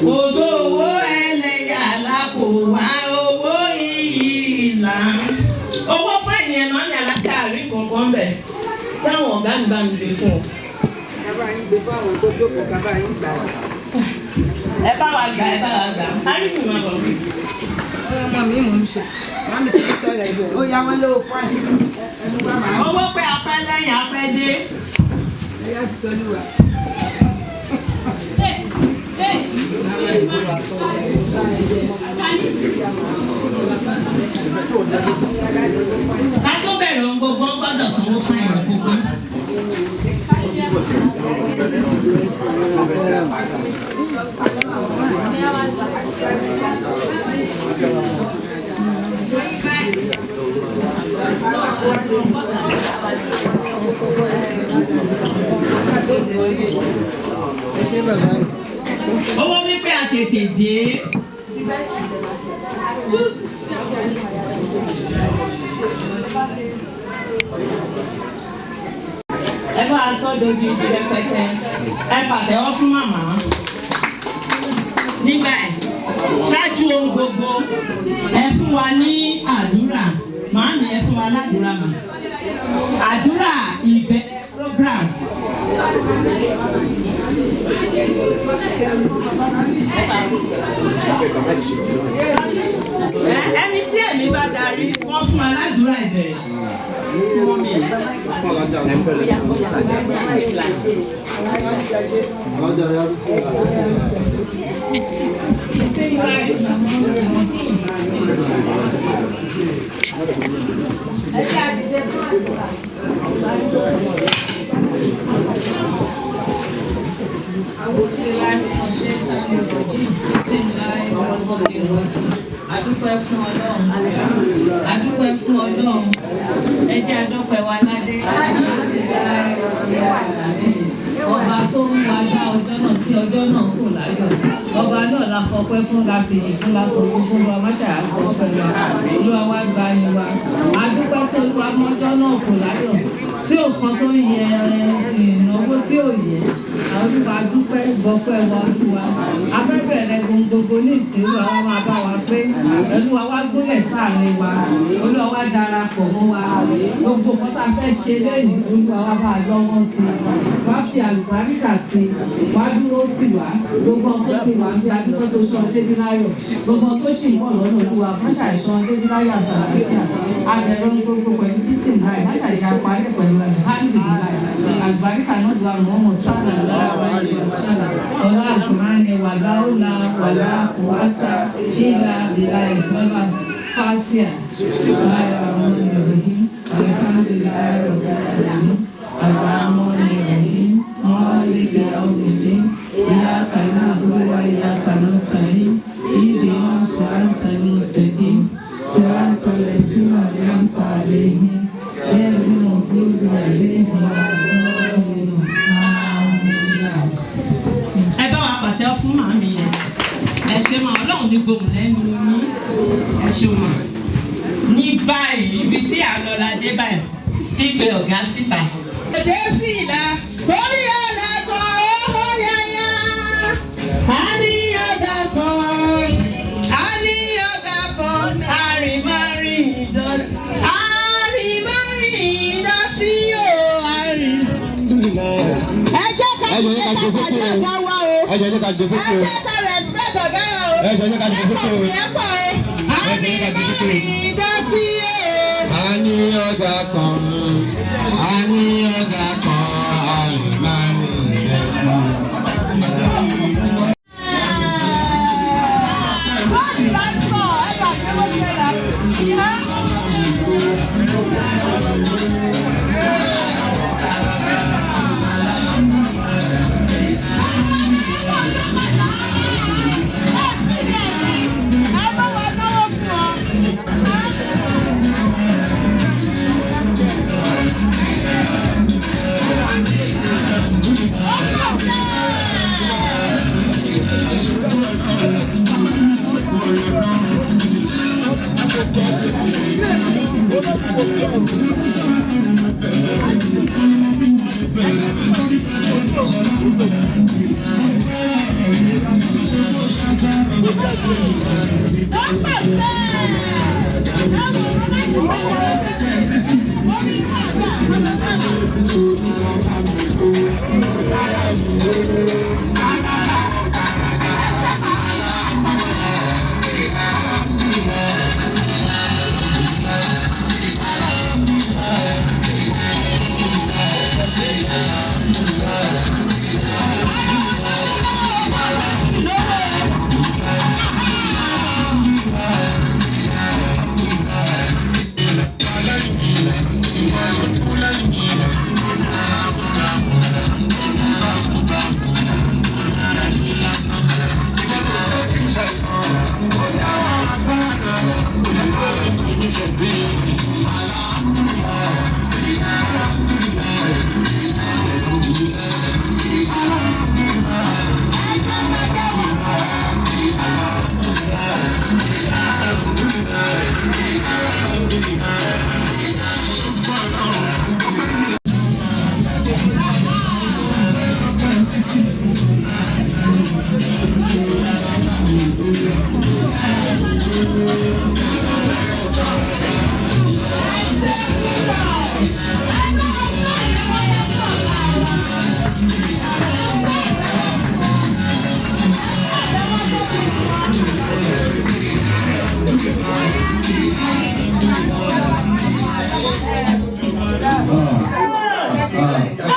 kò sówó ẹlẹ́yà lápò wá, owó iyì là ń. Owó fáìní ẹ̀ máa ń yàrá káàrí kankan bẹ̀ táwọn ọ̀gá mi bá mi lè fún ọ. Ẹ bá wa gbà, ẹ bá wa gbà, á rí mi máa bọ̀. Ọmọ mi mò ń ṣe. Màmí ti tọ́ ẹ̀ bọ̀. Ó yá wọn lówó fáìn. Ẹnu wá màá. Owó pé apẹ́ lẹ́yìn apẹ́ dé. Ẹ yá ti tọ́jú wa. Ká tó bẹ̀rẹ̀ ohun gbogbo ń gbọ́dọ̀ sanwó fún ẹ̀rọ gbogbo. Owó wípé àtètè dé. Ẹ bá a sọ dojú ibi rẹpẹtẹ, ẹ pàtẹ́wọ́ fún màmá. Nígbà ẹ̀ ṣáájú ohun gbogbo, ẹ fún wa ní àdúrà. Màámi, ẹ fún wa ládùúrà mà. Àdúrà ìbẹ̀rẹ̀ program. Ẹni tí ẹ̀mí bá darí, wọ́n fún wa ládùúrà ìbẹ̀rẹ̀. Adúpẹ́ fún Ọlọ́run, adúpẹ́ fún Ọlọ́run, ẹ jẹ́ adọ́pẹ́ wa ládé. Ọba tó ń wa dá ọjọ́ náà tí ọjọ́ náà kò láyọ̀. Ọba náà la fọpẹ́ fún, la fìyìn fún, la fògo fún wa, má ṣàgbọ́ ọpẹ́ wa. Olúwa wá gba ni wa. A dúpẹ́ tí Olúwa mọ́jọ́ náà kò láyọ̀. Tí òkan tó ń yẹ ìnáwó tí ò yẹ. Àwọn Olúwa dúpẹ́ gbọ́pẹ́ wa Olúwa. A fẹ́ bẹ̀rẹ̀ ohun gbogbo ní ìsìn. Olúwa wá máa bá wa pé. Olúwa wá gúnlẹ̀ sáàrin wa. Olúwa wá darapọ̀ mọ́ wa. Gbogbo nǹkan tá a fẹ́ ṣe lẹ́yìn, Olúwa wá bá a lọ́wọ́ sí i. Wá fi àlùbáríkà sí i. Wá dúró sí wa. Gbogbo ọkọ ti wà ń bí adúgbò tó sọ Débíláyọ̀. Gbogbo tó sì ń bọ̀ lọ́nà Olúwa, má ṣàìsàn Débíláyọ̀ àtàlàfíà. Abẹ̀rẹ̀ ohun gbogbo pẹ̀lú bísí láì, má ṣàìsàn parí pẹ̀lú alhamdulilayi. Àlùbáríkà náà ti wà mọ́ sálà lára ọlá àsùnmáni wàláhùlà wàlá kùwàtà ìlà bìlà ìtọ́lá fàtíà. Bismillahirrahmanirrahim. Alhamdulillahi rabbil alamin. Arrahmanirrahim. Maliki yawmiddin. Iyyaka na'budu wa iyyaka nasta'in. Ihdinas siratal mustaqim. Siratal ladzina an'amta alaihim. Ghayril maghdubi alaihim waladdallin. Àmín. Ẹ bá wa pàtẹ́ fún màmí yẹn. Ẹ ṣe máa, Ọlọ́run ní gbòmù lẹ́nu yín. Ẹ ṣe mà. Ní báyìí, ibi tí à ń lọ la dé báyìí, pípe ọ̀gá síta. Èdè fìlà orí ọ̀la kan ó yáyá. A ní ọ̀gá kan, a ní ọ̀gá kan, àrìnmárìn ìdọ̀tí. Àrìnmárìn ìdọ̀tí o, àrìn. Ẹ jẹ́ ká Ẹ jọ̀ọ́, ẹ jẹ́ ká gbé sókè o. ọ̀gá wa o. Ẹ jọ̀ọ́, ẹ jẹ́ ká gbé Ẹ sókè o. jẹ́ ká respect ọ̀gá wa o. Ẹ jọ̀ọ́, ẹ jẹ́ ká gbé sókè o. Ẹ pọ̀ o. Àrìnmárìn ìdọ̀tí o. A ní ọ̀gá kan, a ní ọ̀gá kan, àrìnmárìn ìdọ̀tí.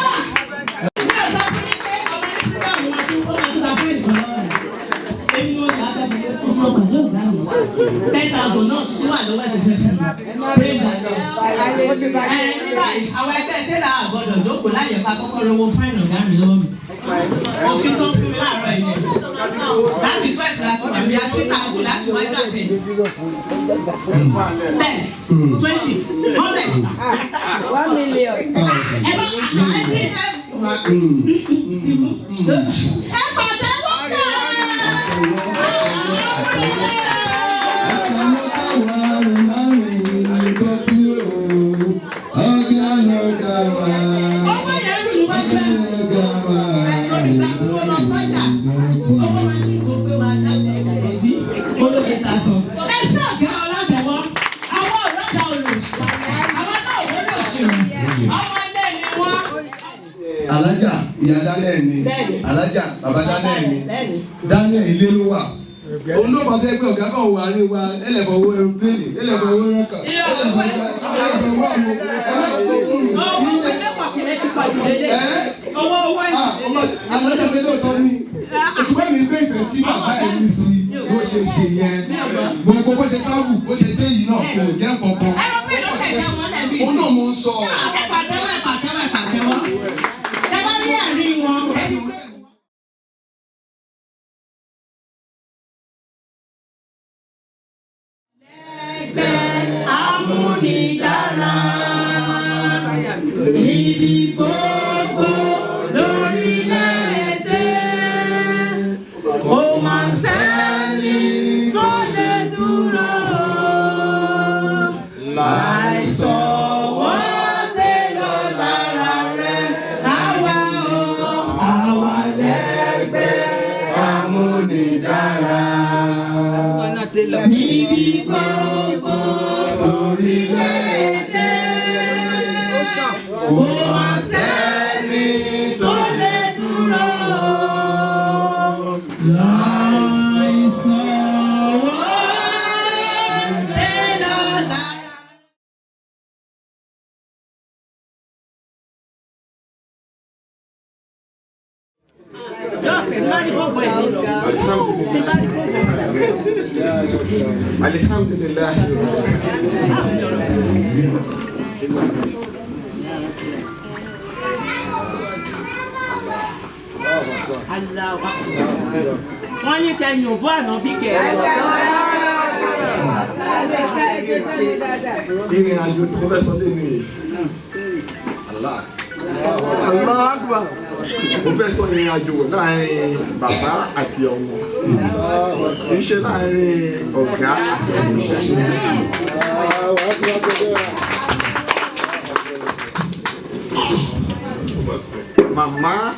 Mi ò sọ fún yín pé ọmọ ní freedom wọn tún ó máa tún ta fún ìdùnnú lọ́rùn. Èmi mo jà sọ fún yín, ó sọ pẹ̀lú ọ̀gá mi. 10,000 náà tuntun wà lọ́wọ́ ẹ̀ fẹ́ fún mi. Praise the Lord. Ẹ ní báyìí, àwọn ẹgbẹ́ tẹ́lá àgbọ̀dọ̀ jókòó láyè pa kọ́kọ́ rówó fáìnì ọ̀gá mi lọ́wọ́ mi. Òfin tó ń fún mi láàárọ̀ yìí. Láti 12 láti wà bí a ti ta ògùn láti wájú àtẹ̀. 10, 20, 100. 1 million. Ẹ bá ẹ ní ẹ ti mú. Ẹ pàtẹ́wọ́ náà. Owó machine tó gbé wa láti ẹ̀dá ẹ̀bí olóye ta sọ. Ẹ ṣáàgá ọ̀làdẹ̀wọ́, àwọn ọ̀làdà olóṣù, àwọn náà ò lóṣù, ọmọ ilé ni wọ́n. Alájà ìyá Daniel ni. Bẹ́ẹ̀ni. Alájà bàbá Daniel ni. Bẹ́ẹ̀ni. Daniel ilé ló wà. Òun ló bá fẹ́ pé ọ̀gá kan wà ní wa ẹlẹ́bọ̀ owó aeroplane, ẹlẹ́bọ̀ owó rẹ́kà, ẹlẹ́bọ̀ owó àwọn ẹ má tó kún Owó un. ẹlẹ́pàkìlẹ̀ ti pàjù lélẹ̀. Ẹ́ Owó owó ah ọmọ alájà mi lóòótọ́ ni òtún mi gbé ìfẹ́ tí bàbá ẹ̀ ní sí bó ṣe ṣe yẹn, gbogbo bó ṣe travel, bó ṣe dé yìí náà kò jẹ́ kankan. Aeroplane ló ṣẹ̀dá wọn lẹ́bi. Òun náà mo ń sọ. Ẹ pàtẹ́wọ́, ẹ pàtẹ́wọ́, ẹ pàtẹ́wọ́. Ẹ bá rí ẹ̀rín wọn. Ẹni pé Ẹgbẹ́ amúnidára níbi gbogbo lórílẹ̀-èdè, kò má sẹ́ni tó lè dúró láìsọ̀wọ́ tẹ́lọ̀ lára rẹ̀. Àwa o, àwa lẹ́gbẹ́ Amúnidára. Níbi gbogbo lórílẹ̀-èdè, kò má sẹ́ni tó lè dúró láìsọ̀wọ́ tẹ́lọ̀ lára. Alhamdulillah. Wọ́n ní kẹ́yìn òbú àná bí kẹ́. Ìrìn àjò tí mo fẹ́ sọ lẹ́nu yìí. Allah. Allah Akbar. Mo fẹ́ sọ ìrìn àjò láàrin bàbá àti ọmọ. Kì í ṣe láàrin ọ̀gá àti ọmọ. Màmá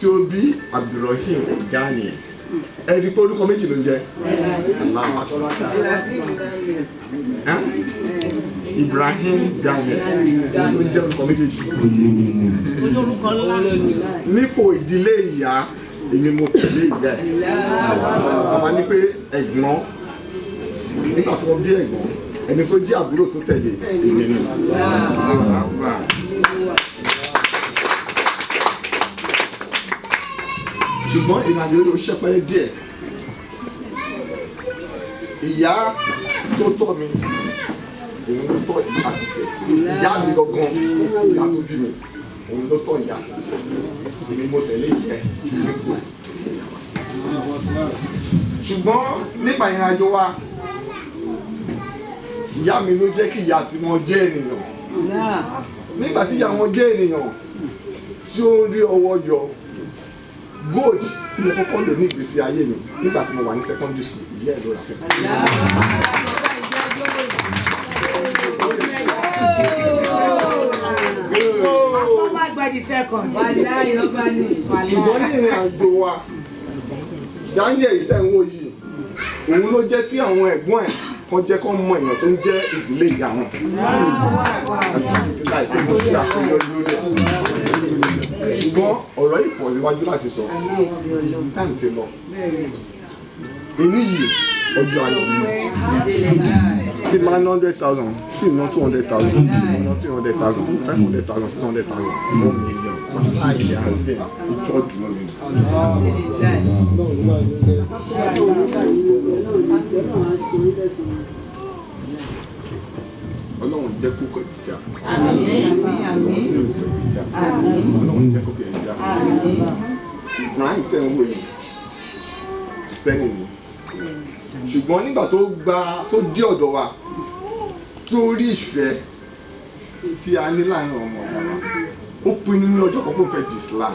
tí ó bí Abdulrahim Gani, ẹ rí i pé orúkọ méjì ló ń jẹ́. Allahu Akbar. Ẹ́n? Ibrahim Daniel ló ń jẹ́ orúkọ méjèèjì. Olórúkọ ńlá. Nípò ìdílé ìyá, èmi mo tẹ̀lé ìyá ẹ̀. Bàbá ní pé ẹ̀gbọ́n, nígbà tó bí ẹ̀gbọ́n, ẹni tó jẹ́ àbúrò tó tẹ̀lé èmi ni. Ṣùgbọ́n ìrìnàjò yóò ṣẹ́pẹ́rẹ́ díẹ̀. Ìyá tó tọ́ mi, òun ló tọ́ ìyá títì. Ìyá mi gangan, ìyá tó bí mi, òun ló tọ́ ìyá títì. Èmi mo tẹ̀lé ìyá ẹ̀ nípò ìyá wa. Ṣùgbọ́n nípa ìrìnàjò wa, ìyá mi ló jẹ́ kí ìyá tí wọ́n jẹ́ ènìyàn. Nígbà tí ìyá wọn jẹ́ ènìyàn tí ó ń rí ọwọ́ yọ, gold tí mo kọ́kọ́ lò ní ìgbésí ayé mi nígbà tí mo wà ní secondary school, ìyá ẹ̀ ló rà fún mi. Ṣùgbọ́n ní ìrìn àjò wa, Daniel yìí tẹ̀ ń wò yìí, òun ló jẹ́ tí àwọn ẹ̀gbọ́n ẹ̀ kan jẹ́ kó mọ èèyàn tó ń jẹ́ ìdílé ìyá wọn. Láìpẹ́ mo ṣe àṣeyọrí lórí ẹ̀. Ṣùgbọ́n ọ̀rọ̀ yìí pọ̀ níwájú láti sọ, táìmù ti lọ. Èní yìí, ọjọ́ ayọ̀ mi tí máa ná 100,000, tí ná 200,000, tí ná 300,000, 500,000, 600,000, 1 million, láì àzẹ ìjọ dùn mí. Ọlọ́run jẹ́ kó kọ̀ ìjà. Ọlọ́run jẹ́ kó kọ̀ ìjà. Ọlọ́run jẹ́ kó kọ̀ ìjà. Ibrahim tẹ̀ ń wò yìí, Kristẹni ni, ṣùgbọ́n nígbà tó gba tó dé ọ̀dọ̀ wa, tó rí ìfẹ́ tí a ní láàrin ọmọ ìyá wa, ó pinnu ní ọjọ́ kan kó fẹ́ di Islam.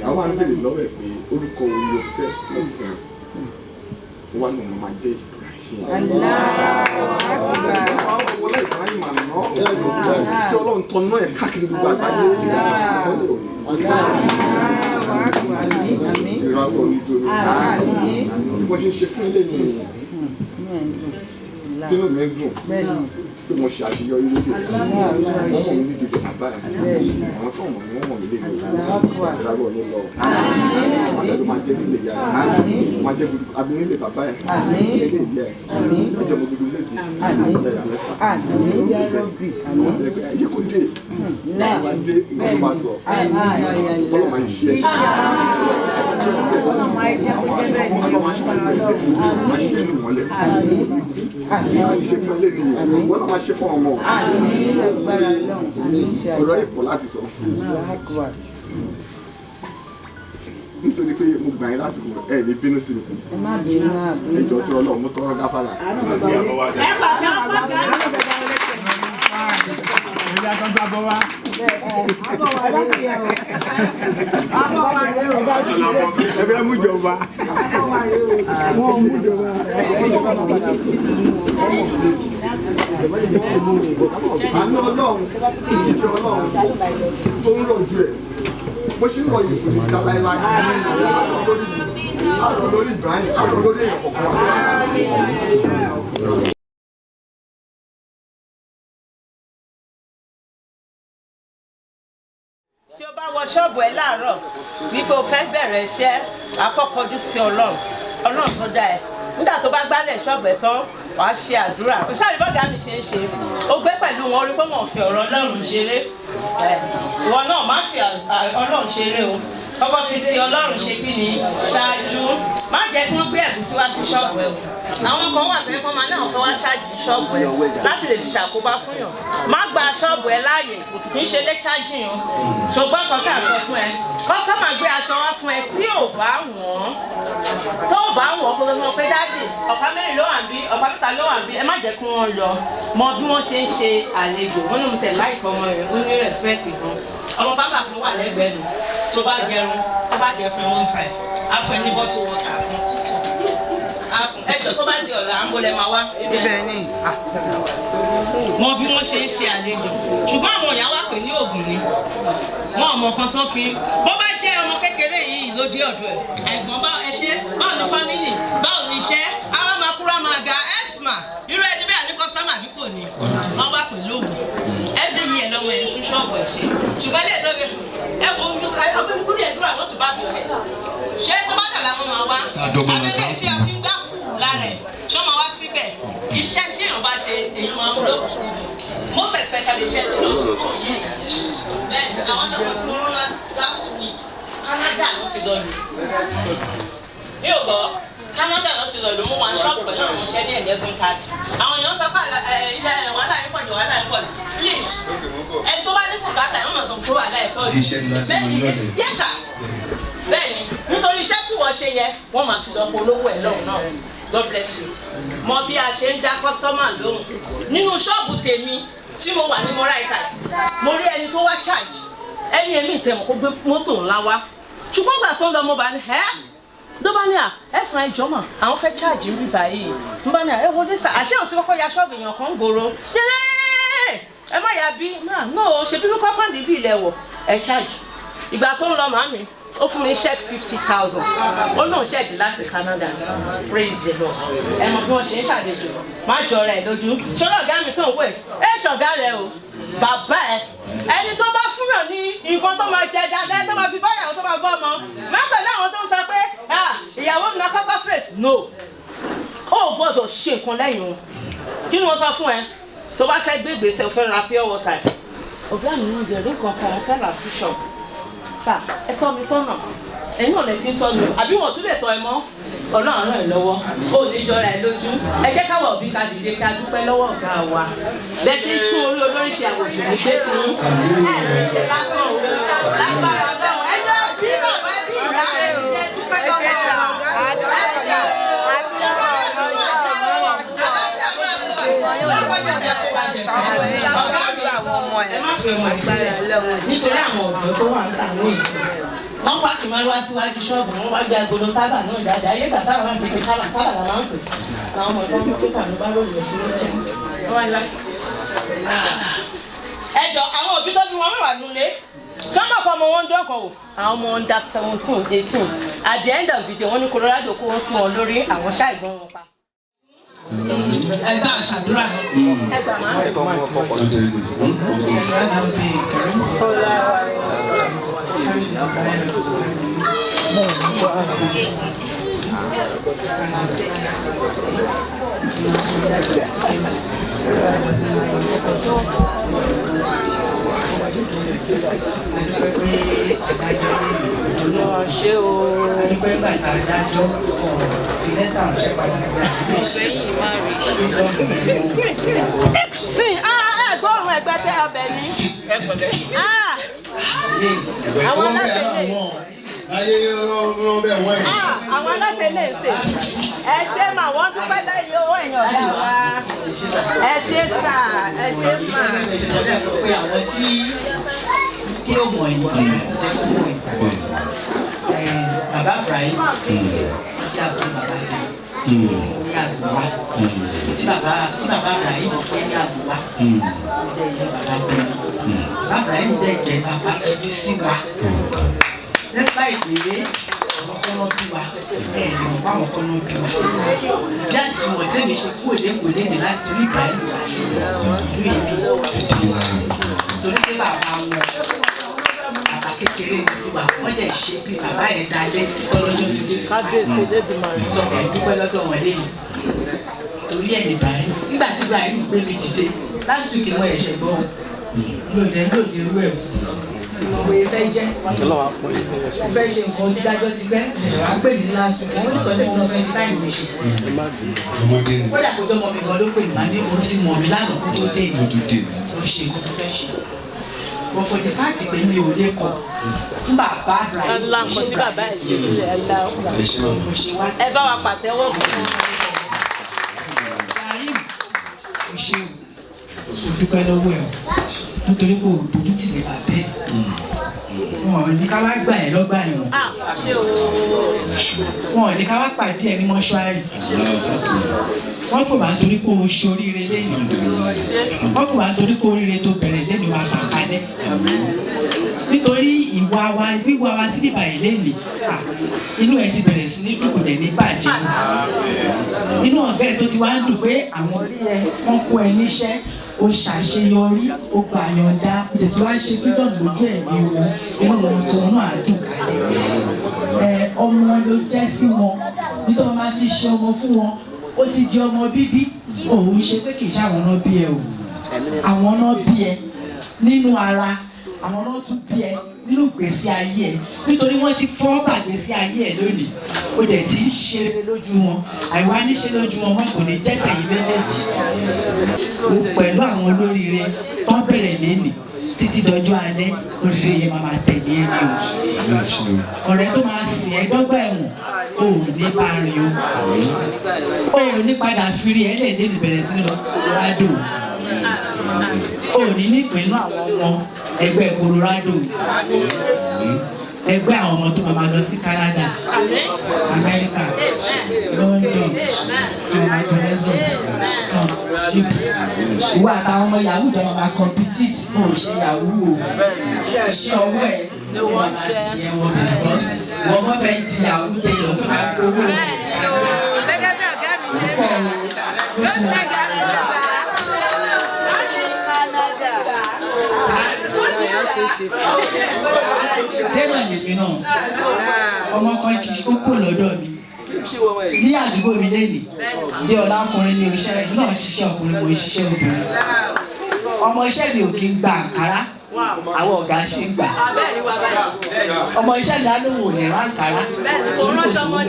Àwa ń béèrè lọ́wọ́ ẹ̀ pé orúkọ wo ló fẹ́ kó fún un, wá ní òun máa jẹ́ Ibrahim. Àwọn wọlé Ibrahim àná tí Ọlọ́run tọ́nà ẹ̀ káàkiri gbogbo àgbáyé. Ìgbàgbọ́ ní dúró. Bí mo ṣe ń ṣe fún ilé mi nìyẹn. Tínú mi ń dùn pé mo ṣe àṣeyọrí lóde. Wọ́n mọ̀ mí ní gidi bàbá ẹ̀. Àwọn tó mọ̀ mí wọ́n mọ̀ mí léde. Ìgbàgbọ́ ní lọ. Àwọn tó máa jẹ́ nílé ìyá ẹ̀. Máa jẹ́ àbí nílé bàbá ẹ̀. Nílé ìyá ẹ̀. Ọjọ́ mo gbogbo méjì. Ìyá mẹ́fà. Àwọn tó yẹ pé ayé kò dé. Àwọn máa dé ìgbà tó máa sọ. Ọlọ́run máa ń ṣe. Ọlọ́run máa ṣe é mọ́lẹ̀. Máa ṣe fún ilé nìyẹn. Wọ́n máa ṣe fún ọmọ. Ọ̀rọ̀ ìpọ̀ láti sọ. Nítorí pé mo gbà yín lásìkò ẹ ní bínú sí mi. Ẹ jọ̀ọ́ tí Ọlọ́run mo tọrọ gáfárà. Ẹ bàbá bàbá. Ẹ fẹ́ mú jọba. Wọ́n mú jọba. Àánú Ọlọ́run, ìjọ Ọlọ́run tó ń rọ̀ ju ẹ̀. Bó ṣe ń rọ̀ yìí kò ní já láéláé. Àrọ̀ lórí Ibrahim, àrọ̀ lórí èèyàn kọ̀ọ̀kan wa. Tí o bá wọ ṣọ́ọ̀bù ẹ láàárọ̀ wípé o fẹ́ bẹ̀rẹ̀ iṣẹ́, àkọ́kọ́jú sí Ọlọ́run, Ọlọ́run tó dá ẹ. Nígbà tó bá gbálẹ̀ ṣọ́ọ̀bù ẹ tán, wàá ṣe àdúrà. O ṣáà rí bọ́gà mi ṣe ń ṣe. O gbé pẹ̀lú wọn orí pé wọn ò fi ọ̀rọ̀ Ọlọ́run ṣeré. Ìwọ náà má fi Ọlọ́run ṣeré o. Kọ́kọ́ fi ti Ọlọ́run ṣe kí ni ṣáájú. Má jẹ́ kí wọ́n gbé ẹ̀gúsí wá sí ṣọ́ọ̀bù ẹ o. Àwọn kan wà fẹ́ kọ́ máa náà fẹ́ wá ṣáàjì ṣọ́ọ̀bù ẹ láti lè fi ṣàkóbá fún yàn. Má gba ṣọ́ọ̀bù ẹ láàyè, kì í ṣe lé ṣáàjì yàn. Ṣùgbọ́n kan tá a sọ fún ẹ, kọ́sọ́mà gbé aṣọ wá fún ẹ tí ò bá wọ̀n. Tó ò bá wọ̀n kó ló mọ̀ pé dáàdì ọ̀pá mẹ́rin ló wà ń bí, ọ̀pá mẹ́ta ló wà ń bí, ẹ má jẹ́ kí wọ́n lọ. Mọ bí wọ́n ṣe ń ṣe àlejò, wọ́n ní mo tẹ̀ láìpẹ́ ọmọ rẹ̀, ó ní rẹ̀spẹ̀tì gan. Ọmọ bábà kan wà lẹ́gbẹ̀ẹ́ mi, tó bá gẹrun, tó bá gẹ fún ẹ 1.5, á fún ẹ ní bottle water kan tútù. Ẹjọ́ tó bá di ọ̀la, à ń bolẹ̀ máa wá. Ibẹ̀ ni. Mọ bí wọ́n ṣe ń ṣe àlejò. Ṣùgbọ́n àwọn èèyàn wá pè ní ògùn ni. Wọ́n mọ nǹkan tó fi. Bó bá jẹ́ ọmọ kékeré yìí ló dé ọ̀dọ̀ ẹ̀. Ẹ̀gbọ́n bá ẹ ṣe, báwo ni fámìlì, báwo ni iṣẹ́, àwa máa kúrò máa ga ẹ̀sìmà. Irú ẹni bẹ́ẹ̀ ní kọ́sọ́mà bí kò ní. Wọ́n wá pè lóògùn. Every year lọ́wọ́ ẹ̀ tún ṣọ́ọ̀bù ẹ̀ ṣe. Ṣùgbọ́n ilé ìtọ́jú ẹ wo ọgbẹ́ni kúrò ẹ̀dúrà wọ́n tún bá bì rẹ̀. Ṣé tó bá dàgbà wọn máa wá? Abẹ́lé tí a ti ń gbá lára ẹ̀ ṣọ́ máa wá síbẹ̀. Iṣẹ́ tí èèyàn bá ṣe èèyàn máa ń lókun. Most especially iṣẹ́ tó lóṣù tó yé èèyàn. Bẹ́ẹ̀ ni àwọn ṣọ́ọ̀bù tí wọ́n rán last week, Canada ló ti lọ lò. Mi ò gbọ́, Canada ló ti lọ lò mú wọn ṣọ́ọ̀bù pẹ̀lú àwọn iṣẹ́ ní 11:30. Àwọn èèyàn sọ pé iṣẹ́ wàhálà yín pọ̀jù, wàhálà yín pọ̀jù. Please, ẹni tó bá ní bùkátà yóò mọ̀ sọ pé wàhálà ẹ̀ pọ̀jù. Bẹ́ẹ̀ni, yes sir. Bẹ́ẹ̀ni, nítorí iṣẹ́ tí wọ́n ṣe yẹn, wọ́n máa fi lọ polówó ẹ̀ lọ́hùn náà. God bless you. Mọ bí a ṣe ń dá kọ́sọ́mà lóhùn. Nínú ṣọ́ọ̀bù tèmi tí mo wà ní Mọ́ráìkà, mo rí ẹni tó wá charge. Ẹni èmi ìtẹ̀mọ̀ kó gbé mọ́tò ńlá wá. Ṣùgbọ́n ìgbà tó ń lọ mo bá ní ẹ́ ló bá ní à ẹ̀sán ẹjọ́ mà àwọn fẹ́ charge ń bí báyìí. Mo bá ní à ẹ wọlé sà àṣé òsì kọ́kọ́ ya ṣọ́ọ̀bù èèyàn kan gbòòrò. Yẹ́lẹ́ ẹ má yà bí náà no ṣe bí kọ́kọ́ níbí ilẹ̀ wọ̀ ẹ charge. Ìgbà tó ń lọ màmí ó fún mi check 50,000 ó lóun ṣẹ́ẹ̀dì láti Canada. Praise the Lord. Ẹ mọ bí wọ́n ṣe ń ṣàlejò, má jọra ẹ lójú. Ṣọlá ọ̀gá mi tó ń wẹ̀ ẹ ṣọ̀gá rẹ o bàbá ẹ ẹni tó bá fúnyàn ní nǹkan tó máa jẹ dáadáa tó máa fi báyàwó tó máa bọ́ ọmọ má pẹ̀lú àwọn tó ń sọ pé ìyàwó mi náà kọ́kọ́ face no ó gbọ́dọ̀ ṣe nǹkan lẹ́yìn wọn. Kí ni wọ́n sọ fún ẹ tó bá fẹ́ gbé ìgbésẹ̀ o fẹ́ ra pure water? Ọ̀gá mi náà jẹ̀rí kankan o fẹ́ rà sí ṣọ́ọ̀bù. Sà ẹ tọ́ mi sọ́nà, ẹ̀yin náà lè ti ń tọ́ mi o àbí wọn ò tún lè tọ́ ẹ mọ́? Ọlọ́run ràn ẹ́ lọ́wọ́, ó ní jọra ẹ lójú. Ẹ jẹ́ káwọ̀ òbí ká dìde ká dúpẹ́ lọ́wọ́ ọ̀gá wa. Bẹ́ẹ̀ ṣe ń tún orí olórí ṣe àwòjù ní pé tí ẹ ní ṣe lásán o. Lágbára Ọlọ́run ẹ jẹ́ bí bàbá bí ìyá ẹ dìde dúpẹ́ lọ́wọ́ ẹ ṣe ẹ má fi ọmọ ìsílẹ̀ nítorí àwọn ọ̀dọ́ tó wà ń tà ní ìsìn. Wọ́n pààkì máa ń wá síwájú ṣọ́ọ̀bù, wọ́n wá gbé agolo tábà náà dáadáa. Ayé ìgbà táwọn máa ń gbé tábà tábà la máa ń pè. Àwọn ọmọ ìbọn pépà ló bá lóògùn sí lójú. Wọ́n wá ní. Ẹ jọ àwọn òbí tó bí wọn mẹ́wàá nulẹ̀. Sọ́mọ̀ kan ọmọ wọn ń dọ́kàn wò, àwọn ọmọ under 17, 18. At the end of the day, wọ́n ní Colorado kó sí wọn lórí, àwọn ṣáìgbọ́n wọn pa. Ẹ bá a ṣàdúrà. Ẹ gbà má. Ṣé o dúpẹ́ bàtà adájọ́ fi lẹ́tà ránṣẹ́ padà bí àgbẹ̀ ṣe Sìn, ẹ gbọ́rùn ẹgbẹ́ tẹ ọbẹ̀ ní. Ah, àwọn aláṣẹ lè Ayé rán bẹ́ẹ̀ wọ́n yìí. ah, àwọn aláṣẹ lè ṣe. Ẹ ṣé mà, wọ́n dúpẹ́ lẹ́yìn owó ẹ̀yàn ọ̀gá wa. Ẹ ṣé sà, ẹ ṣé mà. Pé àwọn tí kí ó mọ̀ ẹ̀yìn jẹ́ kó mọ̀ ẹ̀yìn. Bàbá Ibrahim àti àbúrò bàbá yìí ní àgùnwá tí bàbá Ibrahim pé ní àgùnwá jẹ́ ilé bàbá gbẹ̀mí. Bàbá Ibrahim dẹ̀ jẹ́ bàbá gidi sí wa. Despite pé àwọn kọ́nà bí wa ẹ̀ ní wọ́n àwọn kọ́nà bí wa. Ìjà tí wọ́n tẹ̀lé ṣe kú èlékòó lé mi láti torí Ibrahim wá sí ìlú èmi. Torí pé bàbá wọn bàbá kékeré ní sí wa, wọ́n dẹ̀ ṣe bí bàbá yẹn dá lé títí tọ́lọ́jọ́ fi dé. Kábíyèsí Elédùmarè. Ẹ dúpẹ́ lọ́dọ̀ wọn lẹ́yìn torí ẹ̀ ní Ibrahim. Nígbà tí Ibrahim gbé mi dìde last week, wọ́n ẹ̀ṣẹ̀ gbọ́ mi ò dẹ̀ ń lòdì irú ẹ̀ mo bóyá fẹ́ jẹ́ mo fẹ́ ṣe nǹkan tí dájọ́ ti pẹ́ ṣẹ̀ṣẹ̀ wá pè mí last week, wọ́n ní kọ́lé mi náà fẹ́ fi táìmù mi ṣe. Ọmọdé ni. Kódà kó jọmọ mi gan ló pè mí, máa ní òun ti mọ̀ mí lánàá kó tó dé Ó tún dé. Lọ ṣe nǹkan tó fẹ́ ṣe, but for the fact pé mi ò lè kọ fún bàbá Ibrahim. Ńlá nǹkan tí bàbá ẹ̀ ṣe sílẹ̀, ẹ lá. Ẹ ṣé o. Mo ṣe wá. Ẹ bá wa pàtẹ́wọ́ fún wọn. Ibrahim, o ṣe o, o dúpẹ́ lọ́wọ́ ẹ̀ o, nítorí pé o dojú tì lè bàbẹ́ ẹ̀. Wọn ò ní ká wá gbà ẹ́ lọ́gbà ẹ̀wọ̀n. Ah, ṣé o. Wọn ò ní ká wá pàdé ẹ̀ ní mọ́ṣúárì. Wọ́n pè wá nítorí pé o ṣoríire lẹ́yìn. Wọ́n pè wá nítorí pé oríire tó bẹ̀rẹ̀ lẹ́nu wa kà kalẹ̀, nítorí ìwà wa, wíwá wa sí bíbá yìí lẹ́nìí. Ah, inú ẹ ti bẹ̀rẹ̀ sí ní dùn, kò dẹ̀ ní bàjẹ́. Inú ọ̀gá ẹ̀ tó ti wá ń dùn pé àwọn rí ẹ, wọ́n kó ẹ níṣẹ́, o ṣàṣeyọrí, o gbà yọ̀ǹda, o dẹ̀ tí wá ń ṣe freedom lójú ẹ̀mí wọn, inú wọn tí wọn náà á dùn kalẹ̀. Ẹ ọmọ ló jẹ́ sí wọn, nítorí wọn máa fi ṣe ọmọ fún wọn. Ó ti di ọmọ bíbí. Òun ṣe pé kì í ṣe àwọn náà bí ẹ o, àwọn náà bí ẹ nínú ara, àwọn náà tún bí ẹ nínú ìgbésí ayé ẹ, nítorí wọ́n ti fọ́ bàgbésí ayé ẹ lónìí. Ó dẹ̀ ti ń ṣe lójú wọn, àìwá níṣe lójú wọn, wọn kò ní jẹ́ tẹ̀yìn méjèèjì o. Pẹ̀lú àwọn olóríire tó ń bẹ̀rẹ̀ lénìí títí dọjọ́ alẹ́, oríire yẹn máa máa tẹ̀lé ẹni o. Ọ̀rẹ́ tó máa sìn ẹ́ dọ́gba ẹ̀wọ̀n, o ò ní bá rìn o. O ò ní padà firi ẹ̀ lè débi bẹ̀rẹ̀ sí ní lọ Colorado. O ò ní nípìnlẹ̀ àwọn ọmọ ẹgbẹ́ Colorado, ẹgbẹ́ àwọn ọmọ tó máa lọ sí Canada, America, London, ọmọ Lexus ship. Ìwọ àtàwọn ọmọ yahoo jọ máa compete. O ò ṣe yahoo o, iṣẹ́ ọwọ́ ẹ̀ ló máa ma tì ẹ́ wọ bẹ̀, because wọ́n mọ̀ fẹ́ di yahoo tẹ̀lé, wọ́n fẹ́ máa gbowó. Gẹ́gẹ́ bí ọ̀gá mi ṣe pọ̀ o, bó ṣe máa. Tẹ́lọ̀ lèmi náà, ọmọ kan ti ó kò lọ́dọ̀ mi ní àdúgbò mi lẹ́nìí bí ọlákùnrin ní iṣẹ́ ìlú náà ń ṣiṣẹ́ ọkùnrin, mo ń ṣiṣẹ́ obìnrin. Ọmọ iṣẹ́ mi ò kí ń gba àǹkárá, àwọn ọ̀gá ṣe ń gbà. Ọmọ iṣẹ́ mi á lóun ò ní rán àǹkárá torí kò sówó.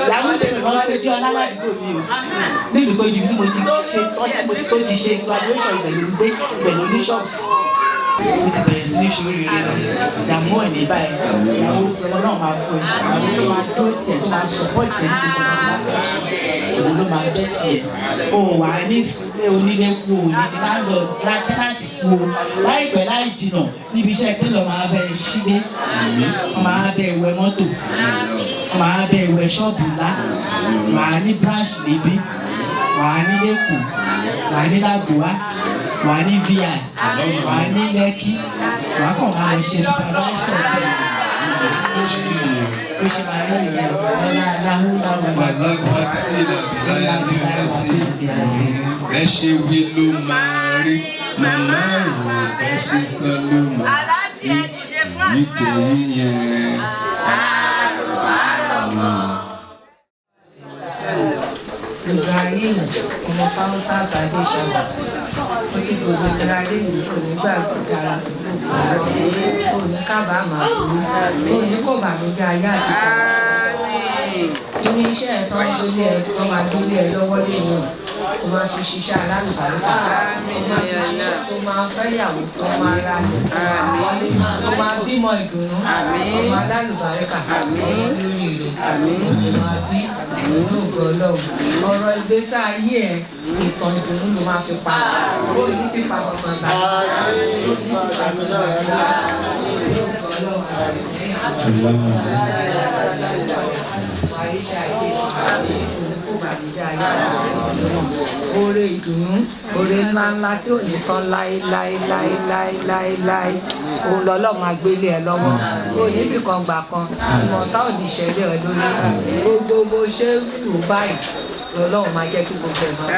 Ìyàwó tèmi máa ń péjú ọlá ládùúgbò mi o, nílùú pé ibi tí mo ti ṣe tó ti ṣe graduation, ibẹ̀ ló ń gbé, ibẹ̀ ló ní ṣọ́ọ̀bù. Mo ti bẹ̀rẹ̀ sí ní ṣoríire, ìdààmú ẹ̀ ní báyìí. Ìyàwó tí wọn náà máa fún ẹ, àwọn tó máa dúró tiẹ̀, tó máa support ẹ̀ ní gbogbo tó bá fẹ́ ṣe, òun ló máa jẹ́ tiẹ̀. O wà ní sílé onílé kú o, ní ti landlord tenant kú o. Láìpẹ́ láì jìnà, níbi iṣẹ́ télọ̀ máa bẹ sílé, máa bẹ wẹ mọ́tò, máa bẹ wẹ ṣọ́ọ̀bù ńlá, wà á ní branch níbí, wà á ní lẹ́kọ̀ọ́, wà á ní Lágùwá. Wà ní VI, wà ní Lẹ́kí, wà kàn máa lọ ṣe supervisor bẹ́ẹ̀. Bó ṣe máa rí nìyẹn, ọlá láhùláhù. Wàlágbàtà ìlà bìláyà ní ẹsẹ̀. Bẹ́ẹ̀ ṣe wí ló máa rí, màmá rò bẹ́ẹ̀ ṣe sọ ló máa rí. Ní tèmi yẹn. Ibrahim ọmọ Fáwọ́sá àgbàdé ṣàgbà ó ti gbòmìnira lẹ́yìn kò ní gbà dára kò ní kábàámọ̀ kò ní kò bànújẹ́ ayé àti tàbí inú iṣẹ́ ẹ̀ tó ń gbélé ẹ tó máa gbélé ẹ lọ́wọ́ lẹ́yìn o máa fi ṣiṣẹ́ alálùbáríkà o máa fi ṣiṣẹ́ tó máa fẹ́yàwó tó máa ra lẹ̀ tó máa bímọ ìdùnnú ọmọ alálùbáríkà ọmọ lórí rẹ̀ tó máa bí pẹ̀lú ògo Ọlọ́run. Ọ̀rọ̀ ìgbésí ayé ẹ̀ ìtàn ìdùnnú ló máa fi pa ó ní fi pa kankan gbà ó ní fi pa kankan gbà pẹ̀lú ògo Ọlọ́run àti lẹ́yìn àwọn àríṣà ìgbésí oníkóbàmídá ayé àti ìṣẹ̀lẹ̀. Oore ìdùnnú, oore ńláńlá tí ò ní tán láéláé láéláé láéláé. Òun lọ́lọ́ máa gbélé ẹ lọ́wọ́. O ní fi kan gbà kan, ìmọ̀ta ò ní ṣẹlẹ̀ ẹ lórí. Gbogbo bó ṣe ń rò báyìí, lọ́lọ́run máa jẹ́ kí gbogbo ẹ̀ máa bọ̀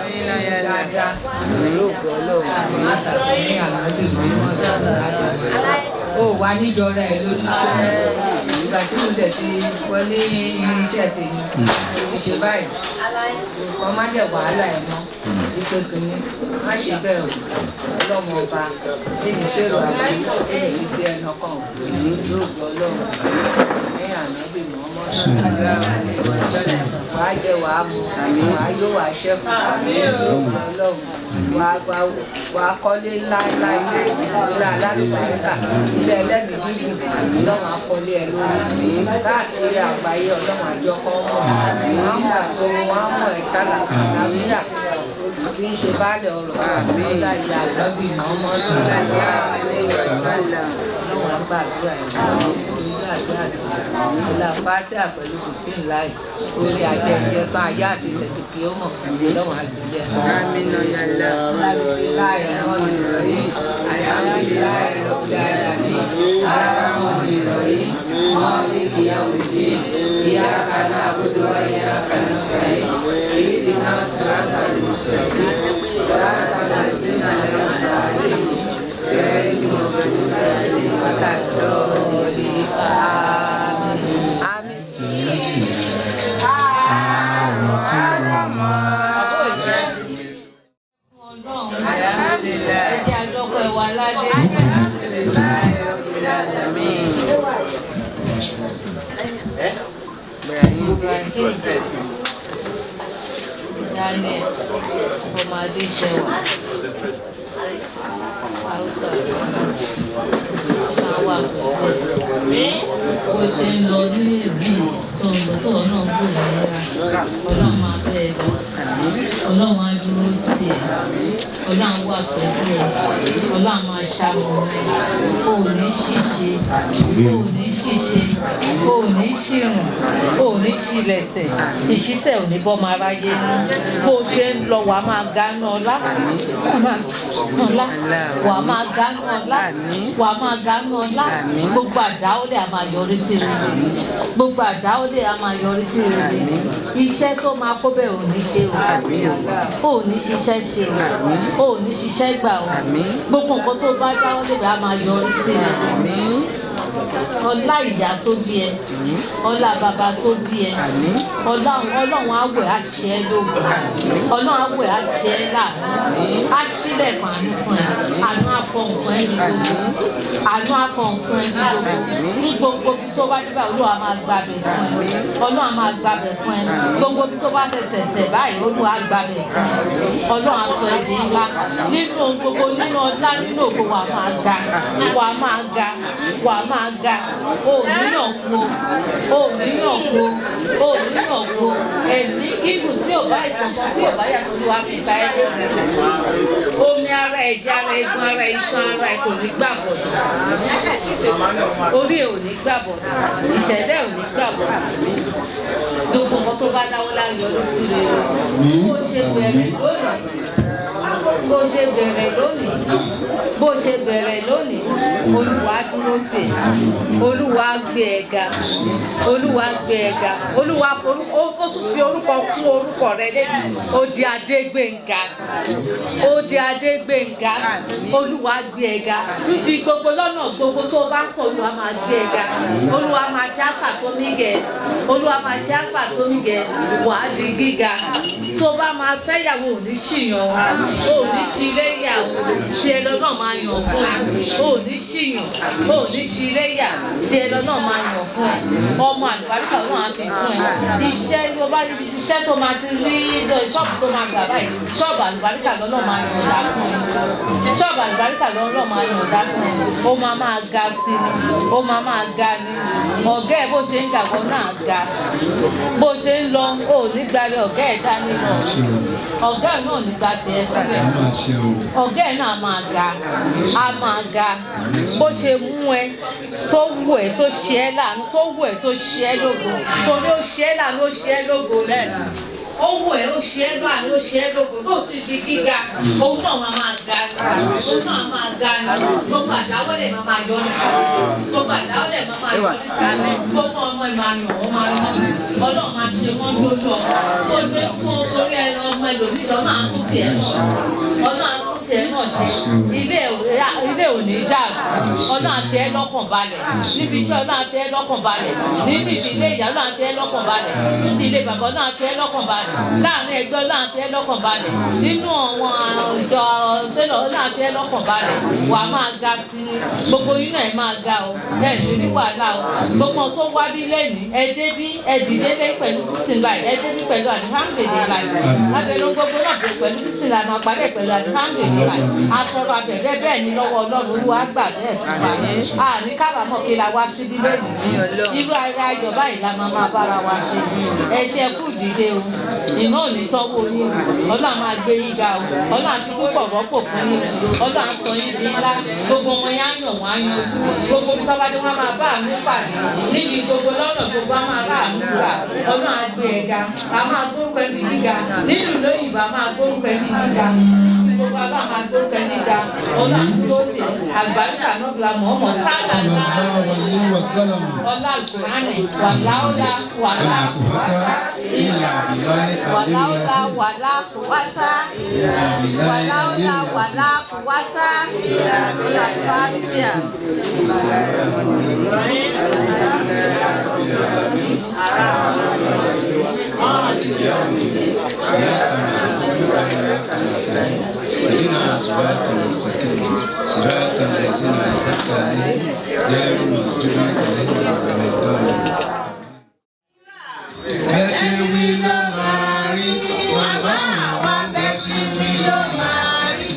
sí dáadáa. Pẹ̀lú ògo Ọlọ́run, àtàtúnyẹ̀ ànábì mọ́mọ́ sọ̀rọ̀. Ó wà níjọra ẹ lójú. Ìgbà tí mo dẹ̀ ti wọlé irinṣẹ́ tèmi, mo ti ṣe báyìí. Nǹkan má dẹ̀ wàhálà ẹ̀ mọ́. Ìpèsè mi, má ṣe bẹ́ẹ̀ o. Ọlọ́run ọba, èmi ṣèrò àbí èmi fi sí ẹnu kan o. Lóògùn Ọlọ́run, ní ànábì mọ́mọ́ sọ̀rọ̀. Wàá jẹ wàá mu, wàá yó wàá ṣẹ́kù. Ọlọ́run, wàá kọ́lé ńlá ńlá ilé ńlá alálùbáríkà, ilé ẹlẹ́mìí gígùn, Ọlọ́run á kọ́lé ẹ lórí. Káàkiri àgbáyé Ọlọ́run àjọ kọ́ mọ̀. Wọ́n á mọ̀ sóhun, wọ́n á mọ̀ ẹ́ sálà, àlàáfíà. Tí ń ṣe baálé ọ̀rọ̀, ọ̀la ìyá àlọ́bì mọ́mọ́ sọ̀rọ̀. Ọlọ́run á gbàdúrà ẹ̀ ọ̀la fàtíà pẹ̀lú kùsì ńlá yìí orí ajẹ́jẹ́ kan ayé àti tẹ̀síkì ó mọ̀ lọ́wọ́n àgbẹ̀jẹ́. Alhamdulillahi rabbil alamin, alhamdulillahi rabbil alamin, arrahmanir rahim, maliki yawmiddin, iyyaka na'budu wa iyyaka nasta'in, ihdinas siratal mustaqim, siratal ladzina an'amta alaihim, ghayril maghdubi alaihim waladdallin. Àmín. Ẹ jẹ́ àjọpọ̀ ẹ̀wà aládé. Daniel ọmọ Adéṣẹwà Hausa máa wà pẹ̀lú bó ṣe ń lọ ní èbí tó ń lọ tó náà ń gbòmìnira. Ọlọ́run máa bẹ́ ẹ lọ, Ọlọ́run á dúró tì ẹ́, Ọlọ́run wà pẹ̀lú ẹ, Ọlọ́run máa ṣamọ̀ ẹ. O ò ní ṣìṣe, o ò ní ṣìṣe, o ò ní ṣìrùn, o ò ní ṣìlẹ̀tẹ̀, ìṣísẹ̀ ò ní bọ́ máa ráyé. Bó o ṣe ń lọ wàá máa gánú ọlá, wàá máa gánú ọlá, wàá máa gánú ọlá. Gbogbo àdáwọ́lé a máa yọrí sí rere, gbogbo àdáwọ́lé a máa yọrí sí rere. Iṣẹ́ tó máa kó bẹ́ẹ̀ ò ní ṣe o, ò ní ṣiṣẹ́ ṣe o, ò ní ṣiṣẹ́ gbà o. Gbogbo nǹkan tó bá dáwọ́lé bẹ́ẹ̀ a máa yọrí sí rere. Ọlá ìyá tó bí ẹ, ọlá bàbá tó bí ẹ, Ọlọ́run á wẹ̀ á ṣe ẹ́ lógo, Ọlọ́run á wẹ̀ á ṣe ẹ́ láàánú, á ṣílẹ̀kùn àánú fún ẹ, àánú á fọhùn fún ẹ ní gbogbo, àánú á fọhùn fún ẹ ní gbogbo. Ní gbogbo ibi tó bá débà Olúwa máa gbàbẹ̀ fún ẹ, Ọlọ́run á máa gbàbẹ̀ fún ẹ. Gbogbo ibi tó bá fẹsẹ̀ tẹ̀ báyìí Olúwa á gbàbẹ̀ fún ẹ, Ọlọ́run á sọ ẹ́ di ńlá nínú ohun gbogbo, nínú ọlá, nínú ògo. Wàá máa ga, wàá máa ga, wàá máa ga. O ò ní yàn kú o, ò ní yàn kú o, ò ní yàn kú. Ẹ̀mí gígùn tí ò bá ìsàn kan tí ò bá yàtọ̀ Olúwa fi ta ẹ́ lórí. Omi ara, ẹ̀jẹ̀ ara, egun ara, iṣan ara ẹ̀ kò ní gbà bọ̀dọ̀. Orí ẹ̀ ò ní gbà bọ̀dọ̀, ìṣẹ̀dá ẹ̀ ò ní gbà bọ̀dọ̀. Gbogbo nǹkan tó bá dáwọ́ láyọ̀ ló sí rere. Bó o ṣe bẹ̀rẹ̀ lónìí, Bó ṣe bẹ̀rẹ̀ lónìí, bó ṣe bẹ̀rẹ̀ lónìí, Olúwa dúró tì ẹ́, Olúwa gbé ẹ ga, Olúwa gbé ẹ ga, Olúwa ó tún fi orúkọ kún orúkọ rẹ lẹ́nu. Ó di Adégbénga, ó di Adégbénga, Olúwa gbé ẹ ga. Níbi gbogbo lọ́nà gbogbo tó bá ń tọ̀, Olúwa máa gbé ẹ ga, Olúwa máa ṣe àfà tó mí gẹ̀, Olúwa máa ṣe àfà tó mí gẹ̀, wàá di gíga. Tó bá máa fẹ́yàwó ò ní ṣìyàn, ò ní ṣiléyàwó, tí ẹ lọ náà máa yàn fún ẹ, ò ní ṣìyàn, ò ní ṣiléyà, tí ẹ lọ náà máa yàn fún ẹ. Ọmọ àlùbáríkà náà á fi fún ẹ. Iṣẹ́ tó bá iṣẹ́ tó máa ti rí ṣọ́ọ̀bù tó máa gbà báyìí, ṣọ́ọ̀bù àlùbáríkà lọ́nà máa yàn dá fún ẹ. Ṣọ́ọ̀bù àlùbáríkà lọ́nà máa yàn dá fún ẹ. Ó máa máa ga sí ni, ó máa máa ga ni. Ọ̀gá ẹ̀ bó ṣe ń gàgbọ́ náà ga. Bó ṣe ń lọ, ò ní gbàrẹ̀ ọ̀gá ẹ̀ dání lọ. Ọ̀gá ẹ̀ náà ní gba tiẹ̀ sílẹ̀. Ọ̀gá ẹ̀ náà máa ga, á máa ga. Bó ṣe mú ẹ, tó wù ẹ́, tó ṣe ẹ́ láàánú, tó wù ẹ́, tó ṣe ẹ́ lógo. Torí ó ṣe ẹ́ láàánú, ó ṣe ẹ́ lógo lẹ́nu. Ó wù ẹ́, ó ṣe ẹ́ láàánú, ó ṣe ẹ́ lógo. Bó ti di gíga, òun náà máa máa ga ni. Òun náà máa ga ni. Gbogbo àdáwọ́lẹ̀ máa máa yọrí sí. Gbogbo àdáwọ́lẹ̀ máa máa yọrí sí. Gbogbo ọmọ ẹ̀ máa yàn, ó máa yàn. Ọlọ́run máa ṣe wọ́n lójú ọmọ. Bó ṣe ń tún torí ẹ ọmọ ẹlòmíì sọ náà tún tiẹ̀ náà ṣe. Ọlọ́run tún tiẹ̀ náà ṣe. Ilé ò ní dàrú. Ọlọ́run àti ẹ lọ́kàn balẹ̀. Níbi iṣẹ́ Ọlọ́run àti ẹ lọ́kàn balẹ̀. Nínú ìdílé ìyá Ọlọ́run àti ẹ lọ́kàn balẹ̀. Nínú ìdílé bàbá Ọlọ́run àti ẹ lọ́kàn balẹ̀. Láàárín ẹgbẹ́ Ọlọ́run àti ẹ lọ́kàn balẹ̀. Nínú àwọn ìjọ tẹ́lọ̀ Ọlọ́run àti ẹ lọ́kàn balẹ̀. Wà á máa ga sí i. Gbogbo yín náà ẹ máa ga o. Ẹ ní ní wàhálà o. Gbogbo tó wá bí lẹ́nìí, ẹ dé bí ẹ dìde lé pẹ̀lú bísíláì, ẹ dé bí pẹ̀lú alihamudulilayi. Abẹ́rẹ́ gbogbo náà bẹ̀rẹ̀ pẹ̀lú bísíláì, máa parí pẹ̀lú alihamudulilayi. Atọ́rọ abẹ̀rẹ̀ bẹ́ẹ̀ ni lọ́wọ́ Ọlọ́run, Olúwa gbà bẹ́ẹ̀ fún wa. Àní kábàámọ̀ kí la wá síbí lẹ́nìí. Irú ara ayọ̀ báyìí la máa máa bára wa ṣe. Ẹ ṣe kú dìde o. Iná ò ní tọ́wọ́ yín o. Ọlọ́run máa gbé yín ga o. Ọlọ́run á fi púpọ̀ rọ́pò fún yín o. Ọlọ́run á sọ yín di ńlá. Gbogbo wọn yá yàn wọ́n á yanjú. Gbogbo ibi tọ́ba dé wọ́n máa bá àánú pàdé. Níbi gbogbo lọ́nà gbogbo á máa bá àánú gbà. Ọlọ́run á gbé ẹ ga. A máa gbórúkọ ẹni gíga. Nínú ìlú òyìnbó a máa gbórúkọ ẹni gíga. Gbogbo a máa gbórúkọ ẹni gíga. Ọlọ́run á dúró tì. Àlùbáríkà náà bí la mọ̀ ọ́ mọ̀ sálà ọlá Al-Qur'ani wàláwùlà wàlá wàláwùlà wàlá kùwátá wàláwùlà wàlá kùwátá ọlá fàtíà. اهدنا صراط المستقيم صراط الذين أنعمت عليهم غير المغضوب عليهم ولا الضالين. Bẹ́ẹ̀ ṣe wí ló máa rí, màmá wa bẹ́ẹ̀ ṣe wí ló máa rí.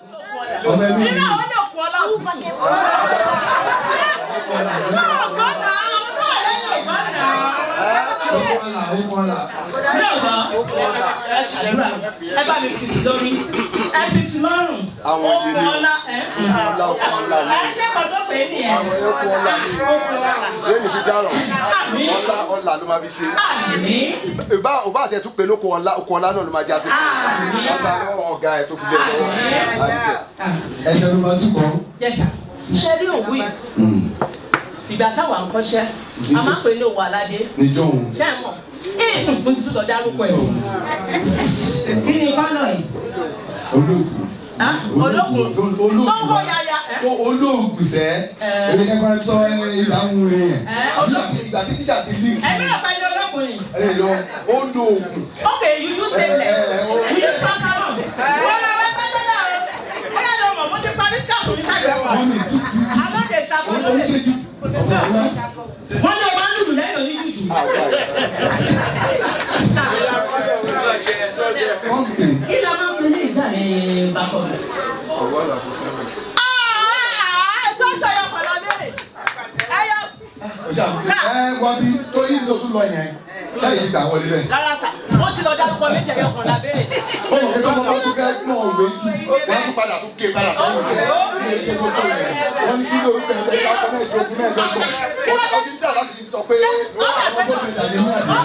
Ọmọ ẹbí mi. Nínú àwọn ní òkú ọlá òsùtù. Náà gbọ́dọ̀ àwọn náà lẹ́yìn ògbọ́dọ̀. Ní ọ̀gbọ́n, ẹ ṣàdúrà, ẹ bá mi fi sí lórí, ẹ fi sí lọ́rùn, Àwọn òkú ìdílé. ọlá ẹ. Ọlá òkú ọlá ni. Ẹ ṣé kò tó pè é nìyẹn. Àwọn ẹ̀kọ́ ọlá ni. Lẹ́nu fi dáràn. Àmín. Ọlá ọlá ló máa fi ṣe. Àmín. Ìbá òbá àti ẹ̀tún pé lóko ọlá oko ọlá náà ló máa já sí. Àmín. Bàbá lọ́wọ́ ọ̀gá ẹ̀ tó fi lé lọ́wọ́. Ẹsẹ̀ ló máa túkọ̀. Yes sir. Ṣé rí òwú yìí? Ìgbà táwa ń kọ́ṣẹ́, a máa ń pè ní òwò aládé. Níjọ́ òun. Ṣé ẹ mọ̀? Ẹ mo ti tún lọ dárúkọ ẹ̀. Kí ni kọ́nà yìí? Olóògùn. Ológun. Tó ń kó yaya. Olóògùn sẹ́. Èmi kẹ́kọ̀ọ́ sọ ìlànà rẹ̀ yẹn. Ìgbà tí tíjà ti líǹkì. Ẹ̀mí náà pẹ̀lú ológun yìí. Ẹ lọ, ó lo oògùn. Okay, you use stainless. You use salon. Wọ́n lọ wẹ́ pẹ́pẹ́ náà. Ó yà lọ mọ̀, mo ti parí skáàpù mi ṣàgbẹ̀ wọ̀. Wọ́n mi tútù. Alóde ṣàkóso Ó ń ṣe jù. Wọ́n ní o máa ń lùlù lẹ́yìn oníjùjù. Kí la máa ń fi ní ìjà ní bákọ̀ mi? Ẹgbẹ́ ṣọyọ pọ̀lọ́ béèrè. Ẹyọ. Ẹ wá bí tó yí tó tún lọ yẹn. Jáde ti gbà wọlé bẹ́ẹ̀. Rárá sà, ó ti lọ dárúkọ méjì ẹyọ kan lábẹ́rẹ́. Ó mọ̀ pé tọ́mọ bá tún fẹ́ gbọ́n òwe jù. Wọ́n á tún padà tún ké padà sẹ́yìn rẹ̀. Kí ló tó yẹn? Wọ́n ní kí ló orúkọ ẹ̀ lọ́kọ́ mẹ́ẹ̀ẹ́dógún mẹ́ẹ̀ẹ́dọ́gbọ̀n. Ó ti ń tà láti sọ pé àwọn gómìnà ní ní àná.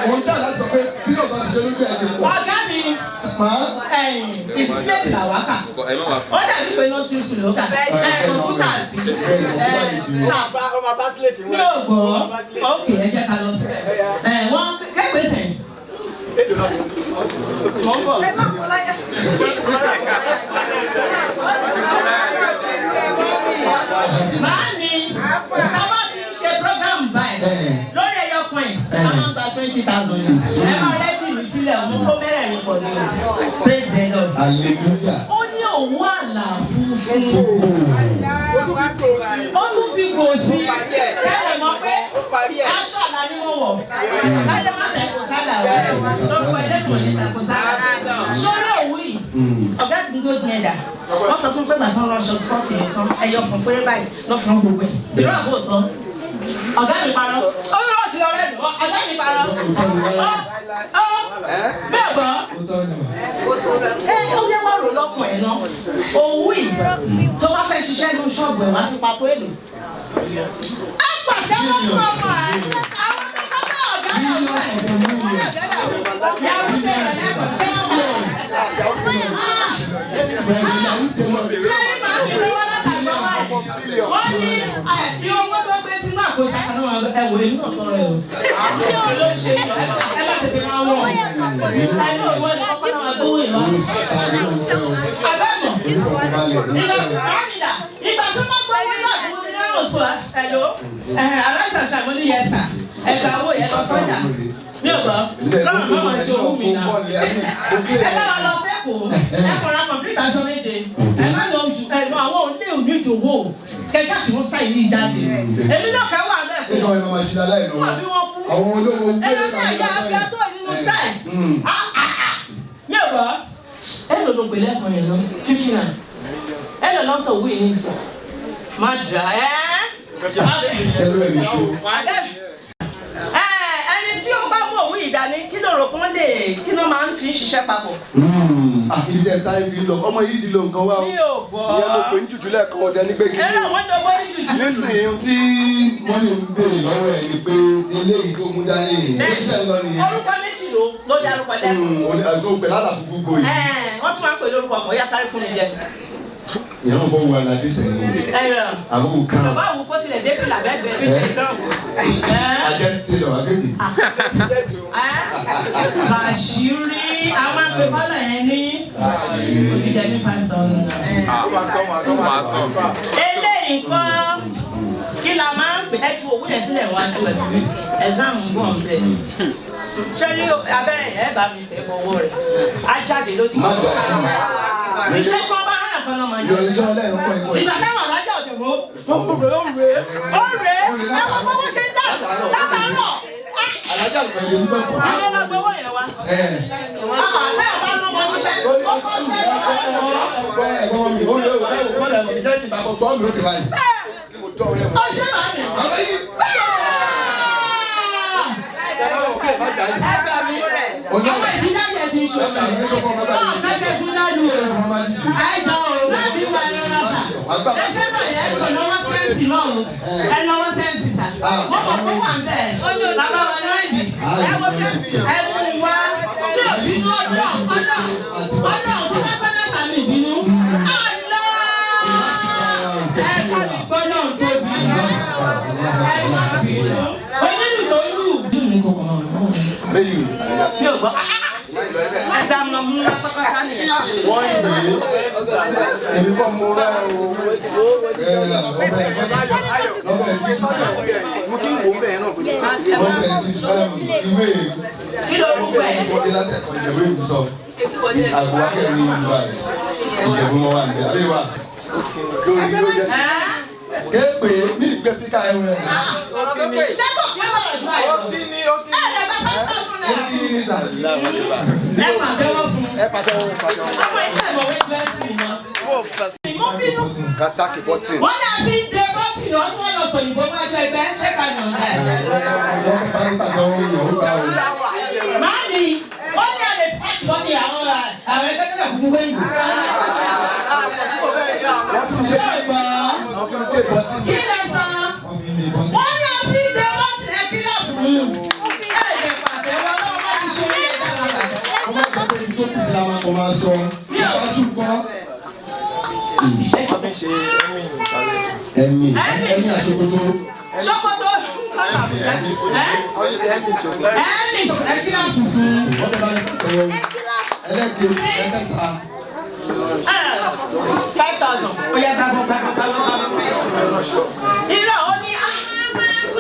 Òun tà láti sọ pé kí ló bá ti ṣe lójú ẹ̀ ti pọ̀. Ọ̀gá mi Màá. ìtílẹ̀tì làwákà. Ó dàbí pé nọ́ọ̀sì sùn ló kà. Kọ̀ǹpútà bí. Sà mi ò gbọ́. Ókè ẹ jẹ́ ká lọ síbẹ̀. Wọ́n kẹ́gbẹ́ sẹ́yìn. Mo ń bọ̀. Màámi, táwa ti ń ṣe program báyìí lórí ẹyọ kan yìí, a máa ń gba 20,000 naira. Ẹ máa rẹ́dì mi sílẹ̀, mo kó mẹ́rẹ̀ẹ̀rin pọ̀ ní o. Praise the Lord. Hallelujah. Ó ní òwú àlà funfun. Ó tún fi gò sí. Kẹ́lẹ̀ mọ̀ pé aṣọ àlà ni mo wọ̀. Kálẹ̀ má tẹ̀ kó sálà o. Lórúkọ ẹlẹ́sìn òní tẹ̀ kó sálà. Sórí òwú yìí, ọ̀gá àdúgbò gbẹ̀dà. Wọ́n sọ fún pé bàbá ń ránṣọ spọ́ọ̀tì yẹn tán. Ẹyọ kan péré báyìí lọ́ fún gbogbo ẹ̀. Ìró àbò tán. Ọ̀gá mi parọ́. Ó ní wọ́n ti lọ rẹ̀ nù. Ọ̀gá mi parọ́. Ó bẹ́ẹ̀ gbọ́. Ẹ ó yẹ wá rò lọ́kàn ẹ̀ náà. Òwú yìí tó bá fẹ́ ṣiṣẹ́ ní ṣọ́ọ̀bù ẹ̀ wá fi pa tó èlò. Á pàtẹ́wọ́ fún ọmọ ẹ̀. Àwọn tó sọ pé ọ̀gá náà wà. Yàrá bẹ̀rẹ̀ lẹ́kọ̀ọ́ ṣé wọ́n mọ̀? Ṣé ní màá fi lọ́wọ́ látàgbọ́ wáyé? Wọ́n ní bí owó tó gbé sínú àpò ìṣàkànnà ẹ̀wò inú ọ̀tọ̀ rẹ̀ o. Ṣé o ló ń ṣe ẹ má tètè máa wọ̀? Ẹ ní òwò ni kọ́kọ́ náà máa gbówó ìwà. Àbẹ̀mọ̀ ìgbà tí wọ́n gbọ́ owó náà mo ti lérò sọ ẹ̀lò aláìsàn ṣàmúlò yẹn sà ẹ̀ka owó yẹn lọ sọ́jà. Mi ò gbọ́, lọ́rùn mọ́ máa jẹ owó mi náà. Ẹ bá wa lọ sẹ́kọ̀ọ́, ẹ kọ̀ ra kọ̀m̀pútà aṣọ méje, ẹ má lọ jù ẹ lọ àwọn olè òní ìdòwò kẹṣà tí wọ́n sáì ní ìjáde. Èmi náà kẹ́ wà bẹ́ẹ̀ fún Ṣé ọmọ máa ṣe aláìlọ́wọ́? wọn bí wọ́n kú. Àwọn olówó Ẹ lọ ní àyà abíyá tó nínú sáì. Mi ò gbọ́, ẹ lò ló gbé lẹ́kọ̀ọ́ yẹn lọ, 59. Ẹ lọ lọ́tọ̀ owó yìí ní ìsìn. Má dà ẹ́. Jẹ́lú ẹ̀mí tó. Ẹni tí ó bá mú òwú ìdání kí ló rò pọ́n lè kí ló máa ń fi ṣiṣẹ́ papọ̀. Ibi ẹ̀ táyé fi lọ, ọmọ yìí ti lo nǹkan wá o. Mi ò gbọ́. Ìyẹn mo pè ní jùjú lẹ́ẹ̀kan ọ̀dẹ ní pé kí Eré àwọn ìdánwò ní jùjú. Nísìnyí Tí mọ́mí ń béèrè lọ́wọ́ ẹ̀ ni pé eléyìí tó mú dání yìí. Ṣé ń lọ nìyẹn? Orúkọ méjì ló dárúkọ lẹ́kọ̀ọ́. Àti òpè lálàfo gbogbo yìí. Wọ́n tún máa ń pè lórúkọ ọkọ̀ yá sáré fún mi jẹ. Ìyẹn náà fọwọ́ aládé sẹ́yìn. Àbúkù kan. Bàbá òwú kó tilẹ̀ dé fìlà bẹ́ẹ̀ bẹ́ẹ̀ bí tẹ̀lé lọ́rùn. Ajẹ́ stéèdọ̀ akéde. Bàṣírí àwọn agbèbọ́lọ̀ yẹn ní o ti jẹ ní 5,000 naira. Eléyìí nǹkan kí la máa ń pè é ju owó yẹn sílẹ̀ wájú ẹ̀ exam ń bọ̀ ń bẹ̀. Ṣé ní abẹ́rẹ́ yẹn bá mi tẹ̀ bọ̀ owó rẹ̀ á jáde lójú. Má jà jù. Iṣẹ́ tí wọ́n bá rán ẹ̀kan náà máa ń jẹ. Ìyọ̀nìṣẹ́ ọlẹ́run kọ́ ẹ̀kọ́ yìí. Ìgbà táwọn alájà ọ̀dẹ̀ mọ́ ó rè é ó rè é ẹ wọ́n bó ṣe ń dà látàárọ̀. Alájà nìkan ilé nígbà kan. Ilé lọ gbowó yẹn wá. Bẹ́ẹ̀ bá ló mọ níṣẹ́, ó kọ́ ṣẹ́ ló bá lọ. Ẹ̀gbọ́n mi, ó lé o, ó lé o, ìjẹ́ kí n bá gbọ́ mi lókè báyìí. Ó ṣe màá mi. Àbẹ́ yìí. Ẹ gbà mí. Àwọn ìdílé yẹn ti ń ṣòro. Náà fẹ́ bẹ́ẹ̀ gún náà lù ú. Ẹ jọ o, náà ní wà ẹ̀rọ lọ́sà. Ẹ ṣe bàyẹ̀ ẹ kò lọ́wọ́ sẹ́ǹsì náà o. Ẹ lọ́wọ́ sẹ́ǹsì sà. Mo mọ̀ pé wà ń bẹ̀. Bàbá wa náà ìbí. Ẹ mú wa. Mi ò bínú ọdún ọ̀dọ́. Ọdún ọ̀dún bá mẹ́ta mi bínú. Àlọ́! Ẹ ká mi gbọ́ náà tóbi. Ẹ má bínú. Onílù tó lù. Mi ò gbọ́. Èmi kọ́ mo rẹ́ o. Lọ́bẹ̀ tí Mo ti ń wò ó bẹ́ẹ̀ náà. lọ́bẹ̀ tí ìwé Kí ló rú pẹ̀? ìwé látẹ̀kọ̀ ìjẹ̀bú ìbùsọ̀. Àbúwákẹ́ ní ìlú àrẹ. Ìjẹ̀bú wọn wà níbẹ̀. Àbí wà. Lórí lórí ẹ̀. Kéèpé ní ìgbé spíkà ẹ̀ rẹ̀. Ṣé kò kí sọ̀rọ̀ jù báyìí lọ? Ẹ lè bá 5,000 Ó naira. kí ní sà. Ẹ pàtẹ́wọ́ fún un. Ẹ pàtẹ́wọ́ pàtẹ́wọ́. Àwọn ilé ìmọ̀wé 20 mọ́. Mo bínú. Kátàkì bọ́tìn. Wọ́n náà fi ń de bọ́tì lọ tí wọ́n lọ sọ̀yìnbó wájú ẹgbẹ́ ṣé ká yàn ọ́ ẹ̀. Wọ́n bá ń pàtẹ́wọ́ yàn ó gbà o. Màámi, wọ́n ní àlè fáàkì bọ́tì àwọn àwọn ẹgbẹ́ tó kúkú wéyìn. Ṣé o gbọ́? Wọ́n fi ń dé bọ́tì. Kí lẹ sọ? Wọ́n fi ń dé bọ́tì. Wọ́n náà fi ń de bọ́tì ẹ kí náà fún un. Ẹ lè pàtẹ́wọ́ lọ́wọ́ bá ti ṣe orí ẹ̀dá lọ́wọ́. Wọ́n máa ń sọ pé ibi tó kù sí la máa kọ́ máa sọ. Ìjọba tún gbọ́. Ẹ̀mí ẹ̀mí àṣokoto. Ṣókótó Ẹ̀mí ẹ̀mí ẹ kí náà fún un. Wọ́n tẹ́ bá ní pàtẹ́wọ́. Ẹlẹ́kejì ẹ̀mẹ́ta. 5,000. Ó yá gbàgbọ́ gbàgbọ́ gbàgbọ́ gbàgbọ́. Irọ́ ó ní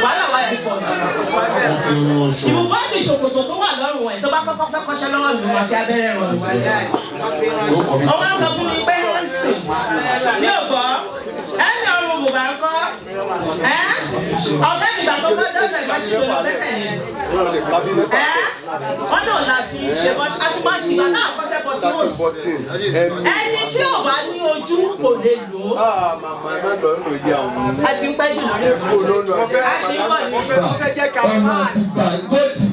wàhálà wa ti pọ̀ jù. Wọ́n fi ń rán aṣọ. Ìbùbá ti ṣòkòtò tó wà lọ́rùn ẹ̀ tó bá kọ́kọ́ fẹ́ kọ́ṣẹ́ lọ́wọ́ mi wà fi abẹ́rẹ́ rọ̀ mí. Ó wá sọ fún mi pé ó ń sìn ní ògbọ́ ẹ̀mí ọrùn bùbá ń kọ́ ẹ́ ọ̀gá mi gbà tó bá dọ́dọ̀ ẹ̀ bá ṣe lọ lẹ́sẹ̀ yẹn ẹ́ wọ́n náà la fi ṣe bọ́ àtúmọ̀ṣe ìgbà náà kọ́ṣẹ́ bọ́ tí ó sì ẹni tí ò bá ní ojú kò lè lò ó Màmá ẹ má lọ nínú ìyá òun. a ti ń pẹ́ jù lórí a ṣe ń bọ̀ ní Ọ̀nà àti gbà gbòdì.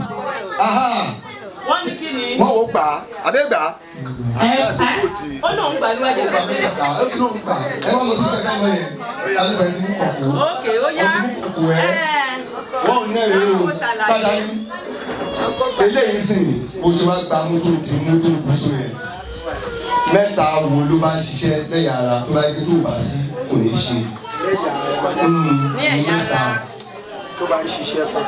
Aha! wọ́n ní kí ni Wọ́n ò gbà á, àbẹ́ gbà á. ẹ ẹ ó lóun gbàdúrà jẹ Ó gbà mẹ́ta, ó ti lóun gbà. Ẹ wá lọ sí kẹ̀kẹ́ lọ yẹn. Alẹ́ ti mú kọ̀kọ́. ókè ó yá Ó ti mú kọ̀kọ́ ẹ́. Wọ́n ò ní ẹ̀rí o. Padà ní. Eléyìí sìn, bó ṣe wá gba mọ́tò di mọ́tò gúúsù yẹn. Mẹ́ta wo ló bá ń ṣiṣẹ́ lẹ́yà ara tó bá yẹ kí tó bá sí kò ní ṣe. Ní ẹ̀yà ara. Tó bá ń ṣiṣẹ́ pọ̀.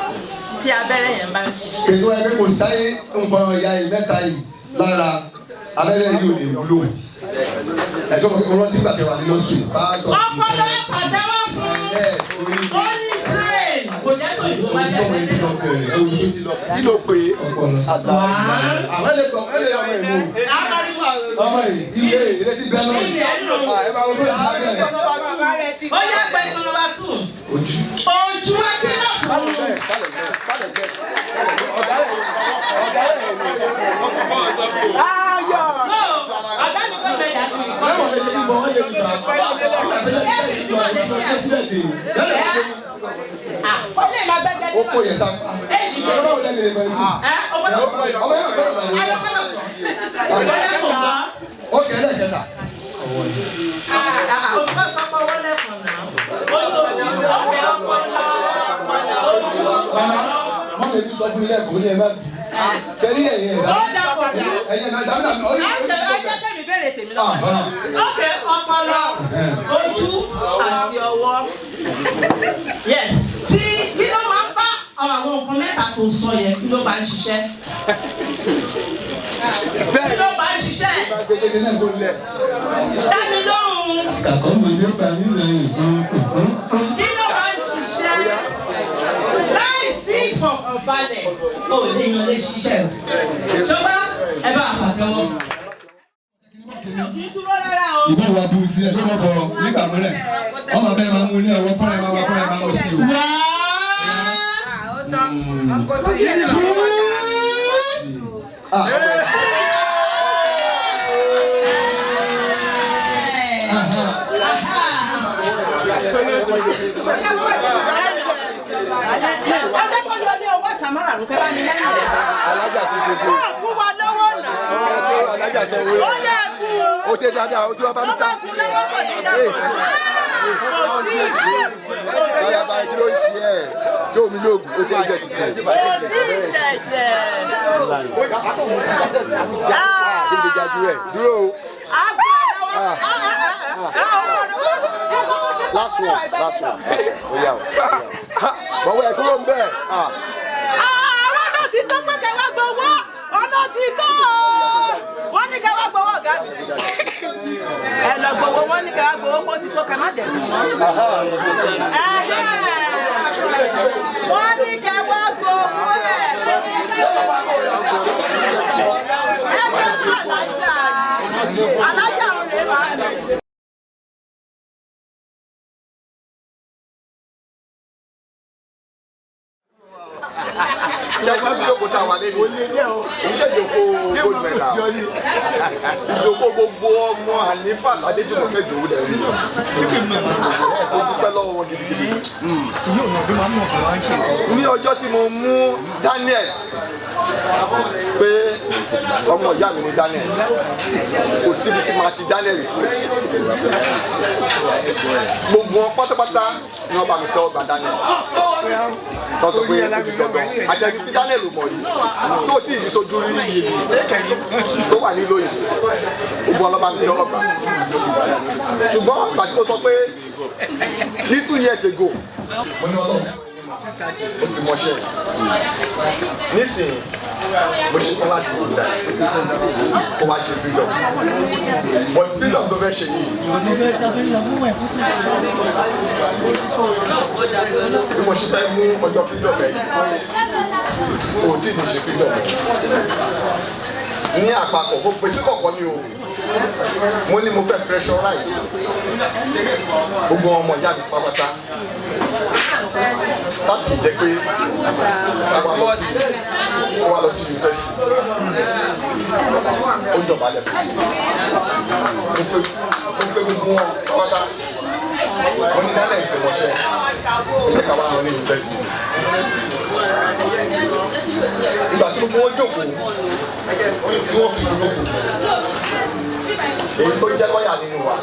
Tí abẹ́rẹ́ yẹn bá ń ṣiṣẹ́. Ètò ẹgbẹ́ kò sáyé nǹkan ọ̀ya yìí mẹ́ta yìí lára abẹ́rẹ́ yìí ò lè wúlò. Ẹ̀jọ̀ mọ̀ pé mo rántí gbàtẹ́ wà ní lọ́sùn bá tọ̀ sí Ọpọlọ pàtẹ́wọ́ fún ẹ̀ orí ó ní brain kò jẹ́ sọ ìlú wájú ọmọ ẹgbẹ́. yìí lọ bẹ̀rẹ̀ orí tó ti lọ. Kí ló pè é? Ọpọlọ sí. Àwọn ẹlẹ́ gbọ́ ẹlẹ́ ọmọ ìlú. Akariwo Ọmọ yìí ilé ilé ti bẹ́ náà. ilẹ̀ ń lò. Ẹ máa wọ́n ti lábẹ́rẹ̀. Ó yá question number 2. Ojú. Ojú ẹgbẹ́ náà fún un. No, ọ̀gá mi kọ́ mẹ́ta sí i. Báwo lè ṣe kí bọ́ wọ́n lè fi gbà? Nígbà tó yẹ kí ìlú àti ìlú sílẹ̀ dé. Yálà ìṣe Ó lè máa gbẹ́gbẹ́ ó kó yẹn sápá. Èsì gbé. Báwo lè lè pẹ̀lú? Ẹ ọgbọ́dọ̀ Ọmọ yẹn gbọ́dọ̀ lọ. ayọ́kọ́lọ̀ sọ. Ọ̀gá kò gbọ́. Ó kẹ́ ẹlẹ́kẹta. Olùkọ́ sọ pé owó lẹ́kọ̀ọ́ náà. Ó ní ojú ọ̀pẹ ọpọlọ ojú. Màmá, wọ́n lè fi sọ fún ilé ẹ̀kọ́ ní ẹ má bì í. Kẹ́rí ẹ̀yìn ẹ̀dá. Ó dà pọ̀ dà. Ẹ̀yìn ẹ̀dá ìsàmìnà mi. Ó ní Ẹ jẹ́ kẹ́mi béèrè tèmi lọ́wọ́. Ókè ọpọlọ ojú àti ọwọ́. Yes. Tí kí ló máa ń bá àwọn nǹkan mẹ́ta tó sọ yẹn kí ló bá ń ṣiṣẹ́? Kí ló bá ń ṣiṣẹ́? Gbẹgbẹgbẹ náà kò lẹ̀. Dá mi lóhùn. Kàkọ́ mi ló gbà mí lẹ́yìn. Kí ló bá ń ṣiṣẹ́? Láìsí ìfọ̀kànbalẹ̀, o ò lè yan lè ṣiṣẹ́ o. Ṣọgbà ẹ bá àpàtẹ́wọ́ fún. Kì í dúró rárá o. Ìbọn wa bu sílẹ̀ tó mọ̀ fọ nígbà mìíràn. Ọmọ bẹ́ẹ̀ máa mú ilé ọwọ́ fúnra ẹ̀ máa wá fúnra ẹ̀ máa mú sí o. Wá. Ọjọ́ tó lọ ní owó àtàmárààrún kẹ́ bá ní lẹ́yìn rẹ̀. Alájà ti dé. Wọ́n fún wa lọ́wọ́ náà. Alájà sọ wúrẹ́. Ó yẹ kú o. Ó ṣe dáadáa, ó ti wá bá mi ta. Ó bá tún lọ́wọ́ kò ní dàgbà. Kò tí ì ṣe. Sáyà báyìí kí ló ń ṣe ẹ̀? Ṣé omi lóògùn? Ó ti ń jẹ tìtẹ̀. Kò tí ì ṣẹ̀jẹ̀. Kí ni ìjà dúró ẹ̀? Dúró o. Last one, last one. Ó yá o. Bọ̀wọ̀ ẹ̀ kúrò ń bẹ̀. Àwọn náà ti tó pé kẹwàá gbowó. Ọ̀nà ti tó o. Wọ́n ní kẹwàá gbowó ọ̀gá mi. Ẹ lọ gbowó, wọ́n ní kẹwàá gbowó kó ti tó kẹ má dẹ̀ mọ́. Wọ́n ní kẹwàá gbowó ẹ̀ kó ti tó. Ẹ fẹ́ fún alájà. Alájà ò lè máa bẹ̀. Jẹ́ kí ìjókòó tá a wà lẹ́nu. Iṣẹ́ ìjókòó gold medal. Ìjókòó gbogbo ọmọ Hanifa Adéjùmọ̀kẹ́ Ìdòwú dẹ̀ rí. Mo dúpẹ́ lọ́wọ́ wọn gidigidi. Ní ọjọ́ tí mo mú Daniel pé ọmọ ìyá mi ni Daniel, kò síbi tí màá ti Daniel sí. Gbogbo wọn pátápátá ni wọ́n bá mi tẹ́wọ́ gba Daniel. Tọ́ sọ pé ó di dandan. Àtẹni tí Daniel ò mọ̀ rí tó tí ì sojú rí tó wà nílò yìí, gbogbo wọn ló bá mi tẹ́wọ́ gbà. Ṣùgbọ́n ìgbà tí mo sọ pé ní 2 years ago, mo ní Ọlọ́run ó ti mọṣẹ́ nísìnyí, mo ṣe tán láti wò dá kó wá ṣe freedom, but freedom tó fẹ́ ṣe yìí, bí mo ṣe fẹ́ mú ọjọ́ freedom ẹ̀ yìí, kò tí ì ní ṣe freedom ní àpapọ̀. Mo pèsè kọ̀ọ̀kan ni o, mo ní mo fẹ́ pressurize gbogbo ọmọ ìyá mi pátápátá láti lè jẹ́ pé ó wá lọ sí yunifásitì, ó dọ̀bálẹ̀ fún mi, ó pé gbogbo wọn pátá. Mo ní dálẹ̀ ìsìnmọ̀ṣẹ́, ó jẹ́ ká wá lọ ní yunifásitì. Ìgbà tí gbogbo wọn jókòó tí wọ́n fi dúró kù, èyí tó jẹ́ lọ́ọ̀yà nínú wa,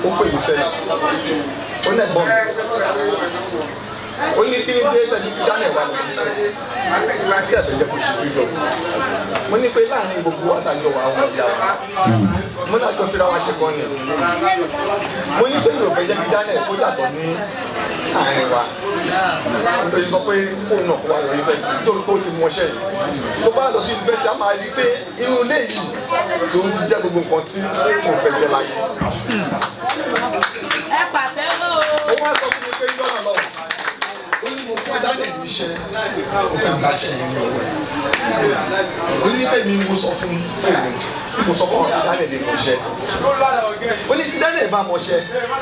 ó pè mí sẹ́yìn, ó ní ẹ̀gbọ́n mi, ó ní kí ní dé tẹ̀lé kí Daniel wà ní ṣiṣẹ́ tí ẹ̀fẹ̀ jẹ́ kó ṣe freedom. Mo ní pé láàrin gbogbo àtàjọ wa, àwọn ìyá wa, mo ní àjọ fira wa ṣe kan ni. Mo ní pé mi ò fẹ́ jẹ́ kí Daniel kó yàtọ̀ ní àárín wa, nítorí sọ pé kóun náà kó wa lọ ibẹ̀, nítorí pé ó ti mọṣẹ́ yìí. Tó bá lọ sí yunifásitì, a máa rí i pé inú ilé yìí lòun ti jẹ́ gbogbo nǹkan tí kò fẹ́ jẹ́ láyé. Ẹ pàtẹ́wọ́ o. Ó wá sọ fún mi pé yọ́nà lọ́wọ́, ó ní mo fún Daniel níṣẹ́, ó fẹ́ gba iṣẹ́ yẹn ní ọwọ́ ẹ̀. Ó ní tèmi mo sọ fún òun tí mo sọ fún ọ̀rọ̀ Daniel lè mọṣẹ́. Ó ní tí Daniel bá mọṣẹ́,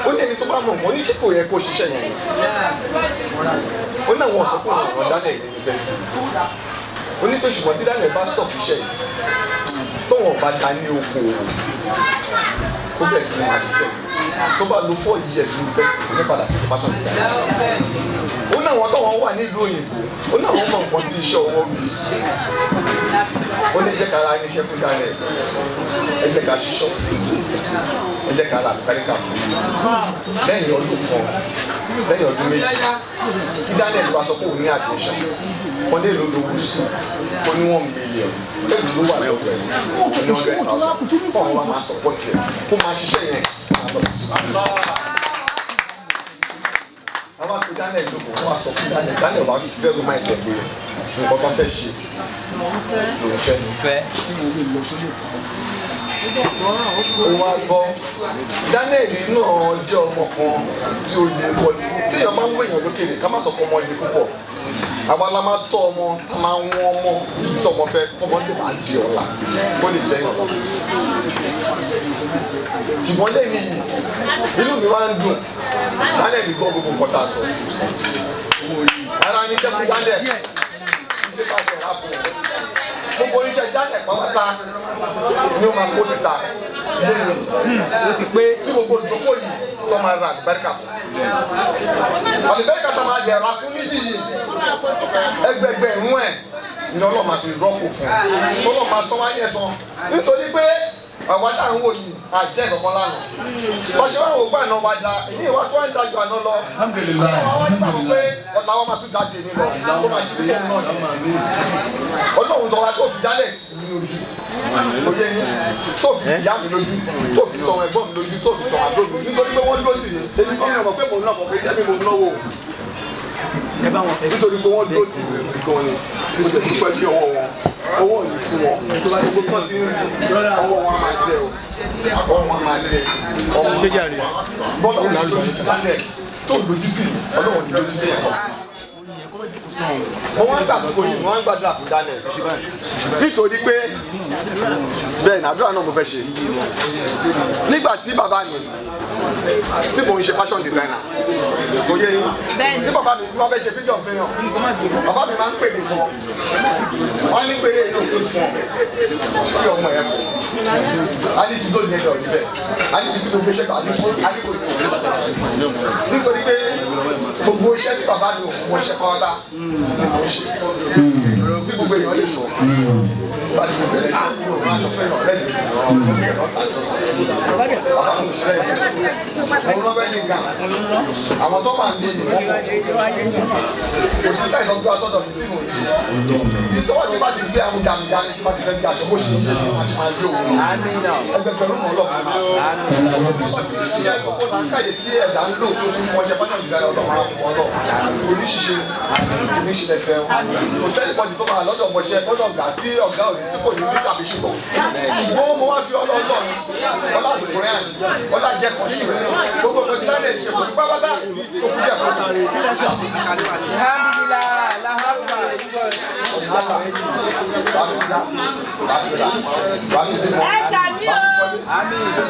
ó ní ẹni tó bá mọ̀ mọ́ ní ṣé kò yẹ kó ṣiṣẹ́ yẹn. Ó ní àwọn ọ̀sán fún ọ̀rọ̀ Daniel ní yunifásitì. Ó ní pé ṣùgbọ́n tí Daniel bá stop iṣẹ́ yìí, tóun ọba dá ní okòòwò, ó bẹ̀rẹ̀ sí ní máa ṣiṣẹ́, tó bá lo 4 years university, kò ní padà sí fashion design. Ó ní àwọn táwọn wà nílùú òyìnbó, ó ní àwọn mọ nǹkan tí iṣẹ́ ọwọ́ wí. Ó ní jẹ́ ká ra irinṣẹ́ fún Daniel, ẹ jẹ́ ká ṣí ṣọ́ọ̀bù fún, ẹ jẹ́ ká ra àlùkáríkà fún. Lẹ́yìn ọdún kan, lẹ́yìn ọdún 2, kí Daniel wá sọ pé òun ní admission, wọ́n lè lówó school. Ó ní 1 million èlò ló wà lọ́wọ́ ẹ̀, ó ní 100,000 fún àwọn wa máa support ẹ̀ kó máa ṣiṣẹ́ yẹn lọ sí school. Àwọn àti Daniel lóko, wọ́n á sọ fún Daniel. Daniel wà á ti zero mind ẹ̀ pé nǹkan tó fẹ́ ṣe lòun fẹ́. Ó wá gbọ́. Daniel náà jẹ́ ọmọ kan tí ó lè wọ tí téèyàn máa ń wéèyàn lókèrè, ká má sọ pé ọmọ lè púpọ̀. Àwa la máa tọ́ ọmọ, tá máa ń wọ́n ọmọ síbi tí ọmọ fẹ́ kọ́mọ lè máa di ọ̀la kó lè jẹ́ ìrànlọ́wọ́. Ṣùgbọ́n lẹ́yìn yìí, inú mi wá ń dùn. Daniel gbọ́ gbogbo nǹkan tá a sọ. Ara ní sẹ́kù Daniel ṣé bá ṣe rà fún un. Gbogbo oníṣẹ́ Daniel pátá ni ó máa kó síta lẹ́yìn tí gbogbo ìjókòó yìí tó máa ra àlùbáríkà fún. Àlùbáríkà tó máa dẹ̀ra fún níbí yìí ẹgbẹgbẹ̀rún ẹ̀ ni Ọlọ́run máa fi rọ́pò fún un. Ọlọ́run máa sọ wá ní ẹ̀san nítorí pé àwa tá à ń wò yìí àjẹ́ ìkọ̀kan lánàá. Bọ́sẹ̀ wá wò gbà náà wá da èyí ìwà tó ń dájú àná lọ. Àwọn nígbà wọ́n pé ọ̀la wọn máa tún dájú èmi lọ tó máa ṣe bíkẹ́ náà ni. Ọlọ́run tọ́ra tó fi dálẹ̀ tì mí lójú. Oyè yín tó fi tìyá mi lójú, tó fi tọ̀wọ̀n ẹ̀gbọ́n mi lójú, tó fi tọ̀wọ̀n àbúrò mi lójú. Nítorí pé wọ́n dúró tì mí. Èmi kọ́ mi ò mọ̀ pé mò ń ná ọmọ pé jẹ́ mi mò ń náwó. Nítorí pé wọ́n dúró tì mí gan ni. Mo jẹ́ dúpẹ́ sí ọwọ́ wọn. Ọwọ́ yìí fún wọn. Gbogbo kan ti ń rí ọwọ́ wọn máa jẹ o. Ọwọ́ wọn máa jẹ. Ọwọ́ bọ́lá òun lójú ti lálẹ́ tó lójú tì mí. Ọlọ́run ní lójú sí ẹ̀kọ́. Mo wá ń gbàgbọ́ yìí, mo wá ń gbàdúrà fún Daniel. Nítorí pé bẹ́ẹ̀ ni àdúrà náà mo fẹ́ ṣe. Nígbà tí bàbá mi tí mò ń ṣe fashion designer kò yé yín, tí bàbá mi wọ́n fẹ́ ṣe fíjọ̀ fihàn, bàbá mi máa ń pè mí gan. Wọ́n ní pé èyí ò tó fún ọ kí ọmọ ẹ̀ fún. A ní tí tó ní ẹ̀dọ̀ níbẹ̀, a ní ibi tí mo gbé ṣẹ́gbà, a ní kò tó. Nítorí pé gbogbo iṣẹ́ tí bàbá mi ò mọ iṣẹ́ pátá ni mò ń ṣe. Tí gbogbo èèyàn lè sọ. Bá ti bẹ̀rẹ̀ iṣẹ́ mi ò máa sọ fẹ́ràn ọ̀rẹ́ mi bàbá mi ò ṣe rẹ̀ mo rán bẹ́ẹ̀ ní gan. Àwọn tó máa ń bí ìwọ́n mọ̀. Kò sí sáì lọ́gbọ́n aṣọ́dọ̀ mi tí mò ń ṣe. Ìtọ́wọ́ tí bá ti gbé àwọn dàmídàmí tí bá ti fẹ́ gbé aṣọ bó ṣe ń ṣe ni wọ́n ṣe máa gbé òun lọ. Ẹgbẹgbẹ̀rún mọ́ ọlọ́pàá máa fún. Iṣẹ́ gbogbo làákàyè tí ẹ̀dá ń lò tó fún ọṣẹ fashion designer ọlọ́run á fún ọlọ́run. Oníṣiṣẹ́ oníṣiṣẹ́ tẹ kò sẹ́ni pọ̀jù tó máa lọ́dọ̀ ọmọṣẹ́ lọ́dọ̀ ọ̀gá tí ọ̀gá òní tí kò ní ní tàbí ṣùgbọ́n. Ṣùgbọ́n mo wá fi ọlọ́ọ̀lọ́run ọlá àdùkùnrin ọlá jẹ́ kan ṣù rẹ̀ gbogbo ọkọ̀ tí láti ṣe kò ní pápátá tó kú jẹ́ kan tàbí. Ẹ ṣàmì o.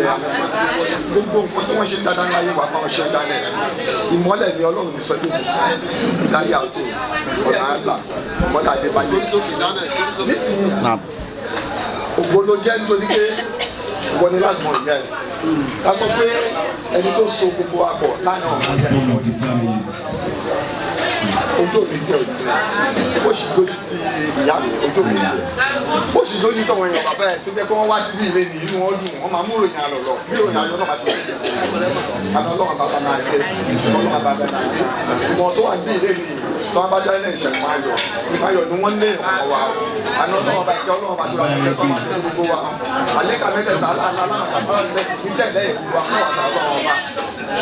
Gbogbo nǹkan tí wọ́n ṣe dáadáa láyé wà bá wọn ṣe dáadáa ìmọ́lẹ̀ ni Ọlọ́run ní sọ́jú láyé àti ọ̀nà àlà ìmọ́lẹ̀ àdébáyé nísìnyí ògo ló jẹ́ nítorí pé wọ́n ní last month yẹn ká sọ pé ẹni tó so gbogbo wa pọ̀ lánàá ọ̀hún Last born of the family. ojú òní tẹ òní ó sì dojú ti ìyá mi ojú òní tẹ ó sì dojú tọwọn èèyàn bàbá ẹ tó jẹ́ kó wọ́n wá síbí ilé ní inú wọn dùn wọ́n máa mú ìròyìn àlọ́ lọ bí ìròyìn àlọ́ náà bá ṣe àná Ọlọ́run bàbá máa dé Ọlọ́run bàbá máa dé ìmọ̀ tó wà ní ilé ní tí wọ́n bá dá ilé ìṣẹ̀kùn ayọ̀ ayọ̀ ni wọ́n lé ìwọ̀n wa àná Ọlọ́run bá ìkẹ́ Ọlọ́run bá tó ra ìkẹ́ tó máa tẹ́ gbogbo wa àlékà mẹ́tẹ̀ẹ̀ta aláàlá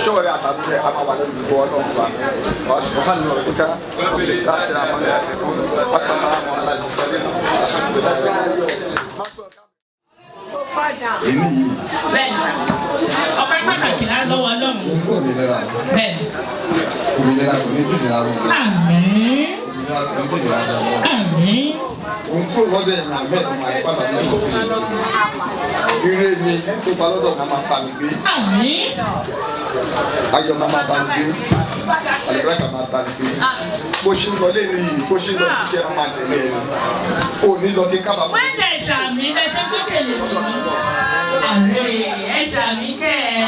sọ́ọ̀rẹ́ àtàkùrẹ́ a máa wà lórí gbogbo Ọlọ́run wa wa subhanahu wa ta'ala sáàtì àmàlẹ́ àsìkò assalamu ala al-mursalin Èmi yìí Bẹ́ẹ̀ni sà. Ọpẹ́ pàtàkì lọ́wọ́ Ọlọ́run. mo fún òmìnira. Bẹ́ẹ̀ni. Òmìnira kò ní dìnnìra rẹ̀. Àmín. Òmìnira kò ní dìnnìra rẹ̀. Àmín. Òun kúrò lọ́dọ̀ ẹ̀mí àgbẹ̀ tó máa padà ní òkè. Ire mi tó bá lọ́dọ̀ máa máa bá mi gbé. Àmín. Ayọ̀ máa máa bá mi gbé. Àlùbáríkà máa bá mi gbé. Bó ṣe ń lọ lé ní yìí, bó ṣe ń lọ sí jẹ́ máa tẹ̀lé ẹ̀. O ní lọ kí kábàámọ̀. Wẹ́ndẹ̀ ṣàmì bẹ́ẹ̀ ṣe gbẹ́kẹ̀lé mi. Àmín. Ẹ ṣàmì kẹ́ ẹ.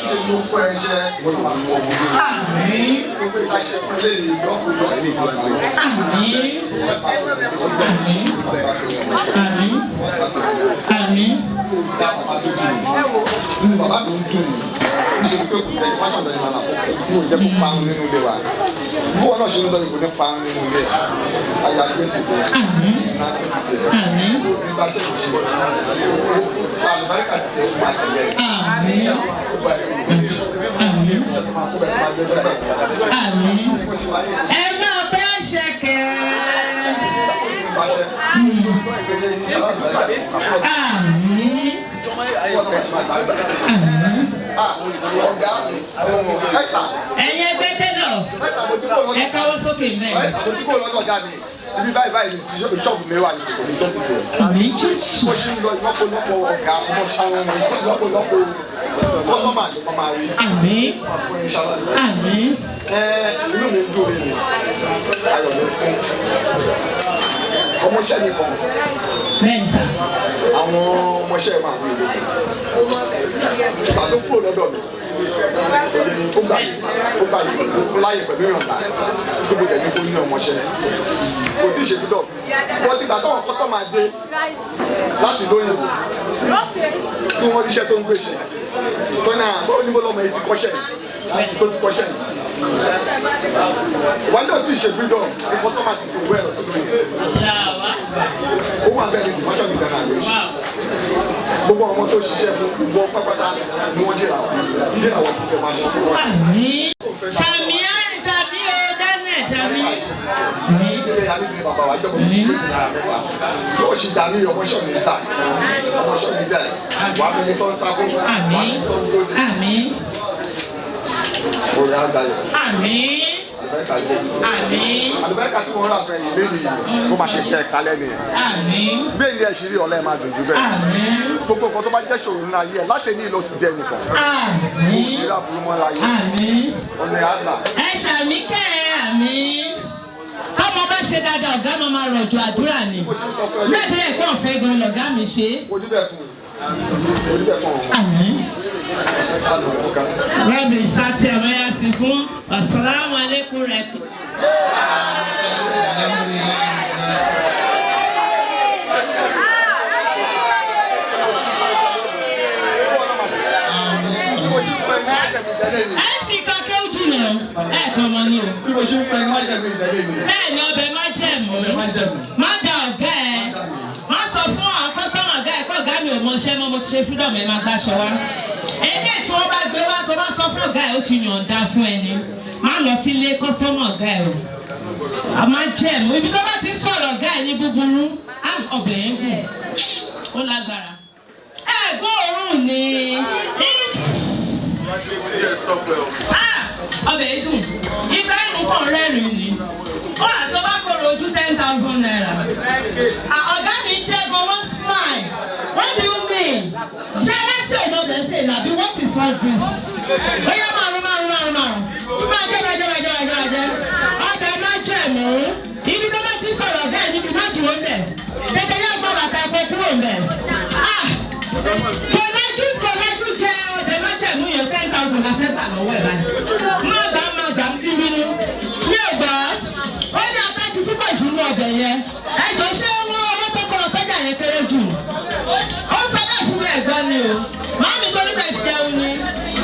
Ṣé mo kọ́ ẹ ṣẹ́ mo ló máa mú ọmọ mi? Àmín. Gbogbo ìbáṣe fún ilé yìí lọ́kùnrin lọ́kùnrin. Àmín. Àmín. Àmín. Àmín. Bàbá mi ń dùn mí nítorí pé kò tẹ ìpáṣọ ọ̀dọ̀ ìlànà mi ò jẹ́ kó parun nínú ilé wa bí wọn náà ṣe ń lọ ní kò ní parun nínú ilé ayé agbé ti tẹ iná agbé ti tẹ nígbà tí kò ṣe àlùbáríkà ti tẹ ó máa tẹ̀lé Àmín. Àmín. Àmín. Ẹ máa bẹ́ ṣẹ̀kẹ̀. Àmín. Ọ̀gá ẹ̀sà Ẹ̀yin ẹgbẹ́ tẹ́lọ̀. Ẹ káwọ́ sókè mẹ́rin. Ẹ ṣàbójú kò lọ́dọ̀ ọ̀gá mi. Ibi báyìí báyìí ni ṣọ́ọ̀bù mi wà ní ìkòmí tó ti tẹ̀. Àmín Jésù. Mo ṣe ń lọ ìlọ́pọ̀lọpọ̀ ọ̀gá ọmọ ṣáwọn ọmọ ìlọ́pọ̀lọpọ̀ kọ́sọ́mà ló máa rí. Àmín. Àmín. Ẹ inú mi ń dùn mí ni ayọ̀ mi kún. Ọmọọṣẹ́ mi kan. Bẹ́ẹ̀ni sà. Àwọn ọmọọṣẹ́ máa mi lò. Ìgbà tó kúrò lọ́dọ̀ mi ó gbà yìí ó gbà yìí ó fún láyè pẹ̀lú ìyọ̀ǹda tó gbọdọ̀ ní kó ní ọmọọṣẹ́ kò tí ì ṣe fúdọ̀ wọ́n ti gbà táwọn kọ́sọ́mà dé láti lóyìnbó tí wọ́n ríṣẹ́ tó ń gbé ṣe tó náà báwo ni mo lọ́mọ yìí ti kọ́ṣẹ́ yìí tó ti kọ́ṣẹ́ yìí wọ́n náà ti ṣe freedom ní kọ́sọ́mà ti tó wẹ́ẹ̀ lọ sí lóyìnbó ó wà bẹ́ẹ̀ ní sì fashion designer ló ṣe gbogbo ọmọ tó ṣiṣẹ́ fún gbogbo pápátá ni wọ́n dé àwọn dé àwọn tuntun máa ṣe fún wa. Àmín. Sàmì sàmì o Daniel sàmì. Ilé alẹ́ bàbá wa jọ́ kó tó gbé náírà mẹ́fà. Yóò ṣì dàbí ọmọṣọ́ mi ta ọmọṣọ́ mi dà wà á mi ní tó ń sá fún wà á mi ní tó ń dóde. Àmín. Orin àgbáyọ̀. Àmín. Àlùbáríkà jẹ́ títí. Àmín. Àlùbáríkà tí wọ́n rà fẹ́ yìí lé nìyí kó máa ṣe kẹ́ ẹ̀ kálẹ̀ nìyẹn. Àmín. Bẹ́ẹ̀ ni ẹ̀ ṣì rí ọ̀la ẹ̀ máa dùn jù bẹ́ẹ̀. Àmín. Gbogbo nǹkan tó bá jẹ́ ṣòro nínú ayé ẹ̀ láti ní ìlọ ti jẹ́ nìkan. Àmín. Ìlera burú mọ́ láyé. Àmín. Ọ̀nà àlà. Ẹ ṣàmì kẹ́ ẹ àmín. Tọ́mọ bá ṣe dáadáa ọ̀gá máa máa rọ̀jò àdúrà ni. Bẹ́ẹ̀ ni ẹ̀kọ́ ọ̀fẹ́ gan lọ̀gá mi ṣe. Ojú bẹ́ẹ̀ fún un. Ojú bẹ́ẹ̀ fún un. Àmín. Rọ́bì sátì àmọ́yá sí fún Assalamu alaikum rẹ̀. Ẹ sì ka kéwù jìnnà ẹ kàn mọ́ ni o. Bí mo ṣe ń fẹ́ má jẹ̀mú ìdẹ́lé mi. Bẹ́ẹ̀ ni ọbẹ̀ má jẹ̀mú. Má da ọ̀gá ẹ. Má sọ fún àwọn kọ́sọ́mù ọ̀gá ẹ kọ́ ọ̀gá mi ò mọṣẹ́ mọ́ mo ti ṣe freedom ẹ máa gbàṣọ wá. Eléyìí tí wọ́n bá gbé wá tó bá sọ fún ọ̀gá ẹ ó ti yànda fún ẹni. Má lọ sílé kọ́sọ́mù ọ̀gá ẹ o. A máa jẹ̀mú. Ibi tó bá ti ń sọ̀rọ̀ ọ̀gá ẹ ní búburú, á ọbẹ̀ yẹn gùn. Ó lágbára. Ẹ gbóòórùn ni. Ọbẹ̀ yìí dùn. Ibrahim kàn rẹ́rìn-ín ni. Ó àtọ́ bá kóró ojú 10,000 naira. Ọ̀gá mi jẹ́ gan wọ́n smile. What do you mean? Ṣé ẹlẹ́sìn ìlú ọbẹ̀ ṣe ìlàbí what is all this? Bóyá márùn márùn márùn márùn. Máa jẹ́ máa jẹ́ máa jẹ́ máa jẹ́ máa jẹ́. Ọbẹ̀ má jẹ̀ mú. Ibi tó bá ti sọ̀rọ̀ ọ̀gá ẹ̀ níbi má dúró mbẹ̀. Tètè yóò gbọ́ bàtà ẹ̀kọ́ kúrò mbẹ̀. Kọ̀lájú kọ̀lájú jẹ ọbẹ̀ má jẹ̀ mú yẹn 10,000 la fẹ́ gbà lọ́wọ́ ẹ̀ báyìí. Má gbà má gbà ń tí bínú. Mi ò gbà á. Ó ní ata ti túbọ̀ jù ní ọbẹ̀ yẹn. Ẹ jọ ṣé wọ́n owó tó kọ́ lọ sọ́jà yẹn kéré jù. Ó sọ bẹ́ẹ̀ fún mi ẹ̀gbọ́n ni o. Màámi torí bẹ́ẹ̀ jẹun ni.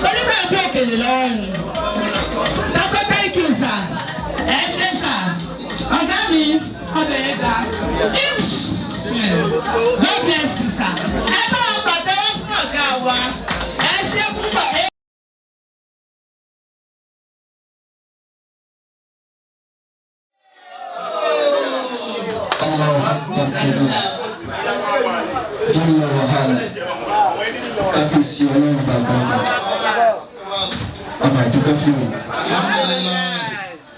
Torí bẹ́ẹ̀ bí òkèlè lọ́wọ́ ni. Sọ pé thank you sir. Ẹ ṣé sir. Ọ̀gá mi ọbẹ̀ yẹn ga. God bless you sir. Ẹ bá wọn pàtẹ́wọ́ fún ọ̀gá wa. Ẹ ṣé púpọ̀. Allahu Akbar kabir. Jalla wa ala. Kábíyèsí ọlọ́run bàbá ọba. Ọba àdúgbò fún mi.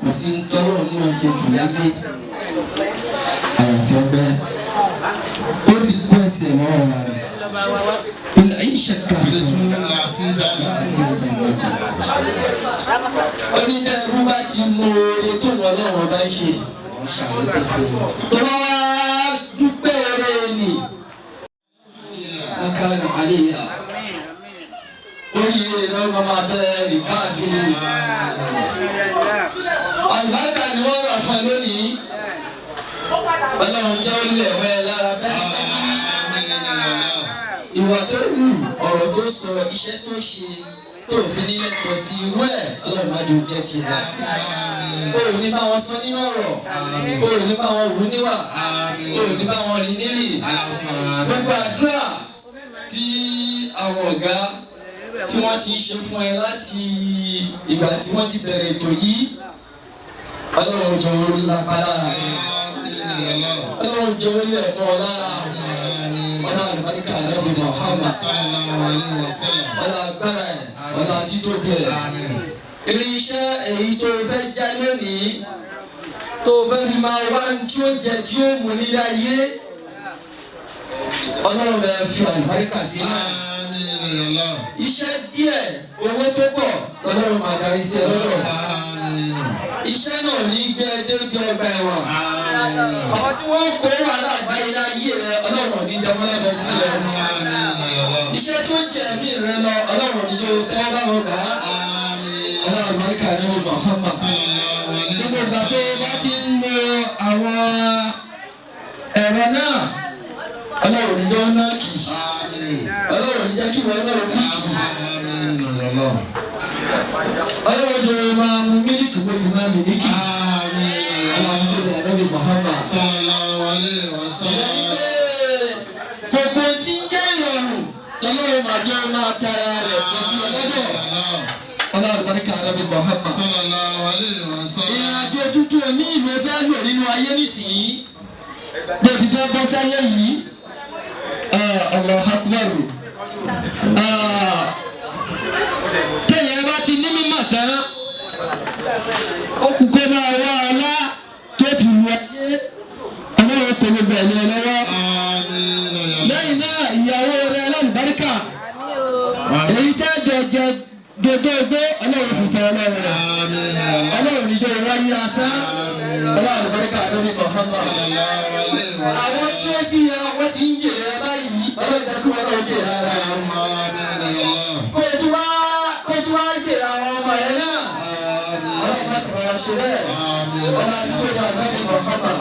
Kò sí ń tọ́lọ̀ ní ọjọ́ jù láyé. Àyàfi ọgbẹ́. Ó rí kú ẹsẹ̀ lọ́wọ́ wa rẹ̀. Ilẹ̀ ayé ṣàkàtọ̀. Onídẹ̀ẹ́rú bá ti mú oore tó wọ ọlọ́run ọba ń ṣe. Tó bá wá dúpẹ́ oore nì. Akanu àléyà. Oríire náà wọ́n máa bẹ́ rìn káàkiri. Àlùbáríkà ni wọ́n rà fún ẹ lónìí. Ọlọ́run jẹ́ ó lẹ̀ wẹ́ lára bẹ́ẹ̀. Ìwà tó hù, ọ̀rọ̀ tó sọ, iṣẹ́ tó ṣe tó fi nílẹ̀ tọ́ sí irú ẹ̀ Ọlọ́run má jò jẹ́ tiẹ̀. O ò ní bá wọn sọ nínú ọ̀rọ̀, o ò ní bá wọn hù níwà, o ò ní bá wọn rìn nírì. Gbogbo àdúrà tí àwọn ọ̀gá tí wọ́n ti ń ṣe fún ẹ láti ìgbà tí wọ́n ti bẹ̀rẹ̀ ètò yìí, Ọlọ́run jọ ó lápá lára rẹ̀. Ọlọ́run jọ ó lẹ̀ mọ́ ọ lára. Ọlá àlùbáríkà Ànábì Muhammad. Ọlá agbára ẹ̀, ọlá títóbi ẹ̀. Irinṣẹ́ èyí tó fẹ́ já lónìí tó fẹ́ fi máa wá tí ó jẹ tí ó mú nílé ayé Ọlọ́run bẹ fi àlùbáríkà sí náà. Iṣẹ́ díẹ̀ owó tó pọ̀ lọ́lọ́run máa darí sí ẹ lọ́dọ̀. Iṣẹ́ náà ní gbé ẹ débi ọgbà ẹ̀wọ̀n. Àwọn tí wọ́n ń kó wàhálà báyìí láyé rẹ Ọlọ́run ní dánmọ́lẹ́bẹ̀ sí ẹ. Iṣẹ́ tó jẹ ẹ̀mí rẹ lọ Ọlọ́run ní tó tẹ́wọ́ bá wọn gbà á. Ọlọ́run àlùbáríkà ní Muhammad. Gbogbo ìgbà tó bá ti ń lo àwọn ẹ̀rọ náà Ọlọ́run ní jọ́ náà kì í. Ọlọ́run ní jẹ́ kí wọn náà wí kì í. Ọlọ́run jẹ́ máa mu mílíkì bó sì máa mílíkì. Ọlọ́run tó lè ànábì Muhammad. Gbogbo tí ń jẹ́ ìrọ̀rùn lọ́lọ́run máa jẹ́ máa tara rẹ̀ kó sí ọlọ́dọ̀. Ọlọ́run àlùbáríkà ànábì Muhammad. Ìrìnàjò tuntun ní ìlú fẹ́ lò nínú ayé nísìnyí. Bí o ti fẹ́ bọ́ sáyé yìí, Allahu Akbar. Tẹ̀yẹ̀ bá ti ní mímọ̀ tán, ó kù kó máa wá ọlá tó fi lu ayé. Ọlọ́run kò lè bẹ̀rẹ̀ ẹ lọ́wọ́. Lẹ́yìn náà, ìyàwó rẹ̀ alálùbáríkà. Èyí tẹ́ jẹjẹ dodo gbé Ọlọ́run fi tẹ Ọlọ́run rẹ̀. Ọlọ́run níjọ́ ìwáyé asán. Ọlọ́run àlùbáríkà ànábì Muhammad. Àwọn tí ó bí ya wọ́n ti ń jèrè ẹ báyìí Ọlọ́run jẹ́ kí wọ́n náà jèrè ara ẹ̀. Kó tún wá jèrè àwọn ọmọ yẹn náà. Ọlọ́run má ṣàbàwà ṣe bẹ́ẹ̀. Ọlá títóbi ànábì Muhammad.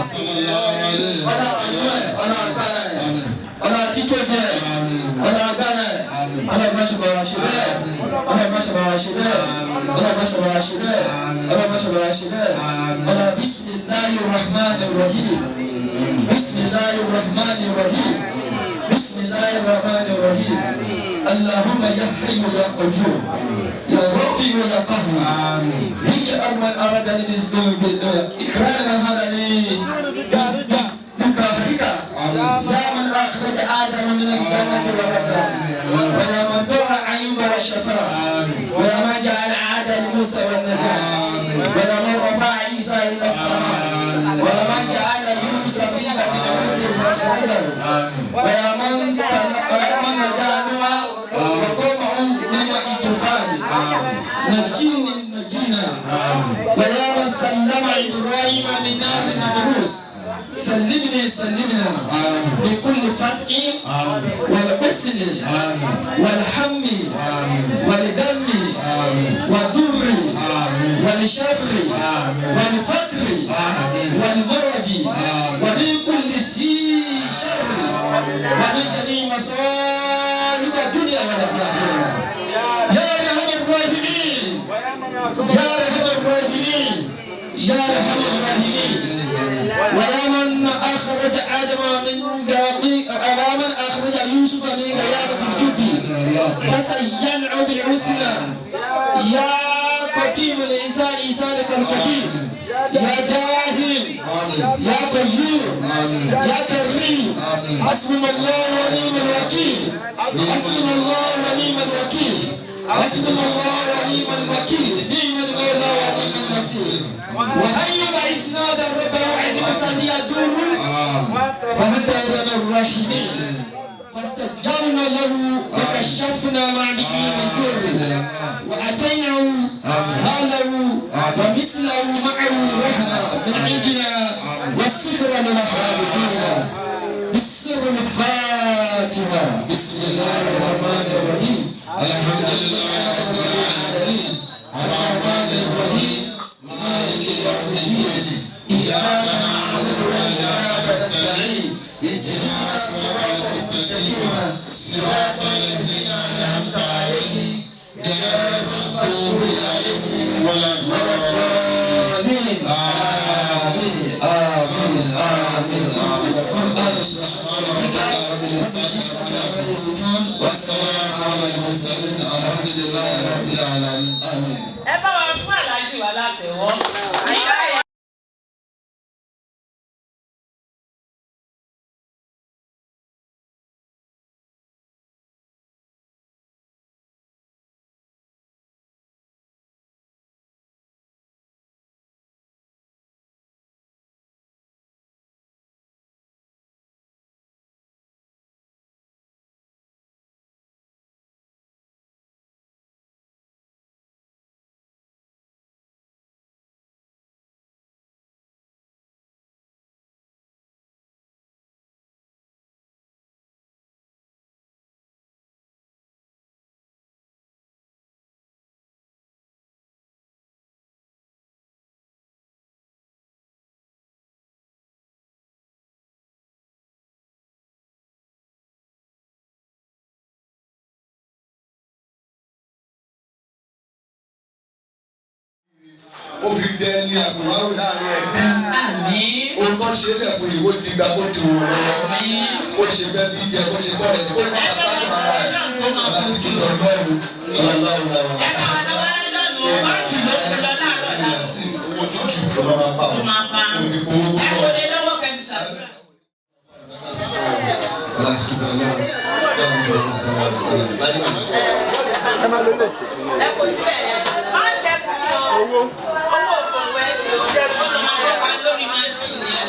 Ọlá àánú ẹ̀, ọlá agbára ẹ̀. Ọlá títóbi ẹ̀, ọlá agbára ẹ̀. Ọlọ́run má ṣàbàwà ṣe bẹ́ẹ̀. Ọlọ́run má ṣàbàwà ṣe bẹ́ẹ̀. Ọlọ́run má ṣàbàwà ṣe bẹ́ẹ̀. Ọlọ́run má ṣàbàwà ṣe bẹ́ẹ̀. Ọlá bismillahir rahmanir rahim. Bismillahir rahmanir rahim. Bismillahir rahmanir rahim. Allahumma ya hayyu ya qayyum. Ya rafi'u ya qahhar. اجعل من أرادني بالذنوب إكرام من هداني بقهرك. يا من أخرج آدم من الجنة ورده. ويا من ضر أيوب والشفاء. ويا من جعل عادا لموسى والنجاة. ويا من رفع عيسى إلى السماء. ويا من جعل يونس في بطن حوت فأخرجه. ويا من نجا نوح وقومه من الطوفان. نجيني نجينا. ويا من سلم إبراهيم من نار النمروس. سلمني سلمنا من كل فزع والحسن والهم والدم والضر والشر والفقر والمرض ومن كل ذي شر ومن جميع مصائب الدنيا والآخرة. يا أرحم الراحمين، يا أرحم الراحمين، يا أرحم الراحمين. ويا من أخرج آدم من ويا من أخرج يوسف من غيابة الجب فسينعو بالحسنى. يا قديم الإنسان إنسانك القديم. يا داهم، يا قيوم، يا كريم. حسبنا الله ونعم الوكيل. حسبنا الله ونعم الوكيل. حسبنا الله ونعم الوكيل. نعم المولى ونعم النصير. وهيب إسناد ربه عند يدور فهدى لنا الراشدين. فاستجبنا له وكشفنا ما به من ضر وأتيناه ماله ومثله معه رحمة من عندنا والسحر للخالدين. بالسر الفاتحة. بسم الله الرحمن الرحيم. الحمد لله رب العالمين. الرحمن الرحيم. مالك يوم الدين. إياك نعبد وإياك نستعين. اهدنا الصراط المستقيم. صراط الذين أنعمت عليهم غير المغضوب عليهم ولا الضالين. آمين آمين آمين. سبحان ربك رب العزة عما يصفون والسلام على المرسلين. الحمد لله رب العالمين. Ẹ bá wa fún Aláàjì wa látẹ̀wọ́. Ó fi dẹ ní àgbòwárò láàrin ẹbí. Àmín. Ohun tó ṣe bẹ́ẹ̀ fún ìwé dìgbà kó di òun lọ́wọ́. Àmín. Ó ṣe fẹ́ bí jẹ, ó ṣe fọ́ọ̀rẹ́, ó máa bá ara ẹ̀. Ọlá ti lọ lọ́rùn, ọlá lọ́rùn lọ́rùn. Ẹ bá wa lọ́wọ́ lọ́nu o, báńkì ló kú lọ láàárọ̀ la. Owó tútù ló máa pa Ló máa pa. Òní owó Ẹ tó kò lè lọ́wọ́ kẹ́mi ṣàdúrà. Ọlá ti lọ lọ́rùn, lọ́rùn lọ́rùn sọ̀rọ̀ láyé òní. Ẹ kò síbẹ̀ yẹn. Má ṣe fún mi o. Owó òkòwò ẹ jù. Ó lọ máa kópa lórí máṣíìnì ẹ.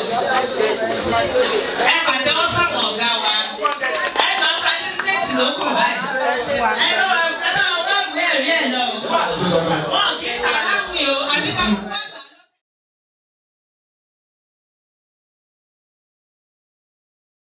Ẹ pàtẹ́wọ́ fáwọn ọ̀gá wa. Ẹ lọ sátífíkẹ́tì ló kàn báyìí. Ẹ lọ ẹ bá wọn wá ìwé ẹ̀rí ẹ̀ lọ. Wọn kì í ta láwìn o, àbí ká kú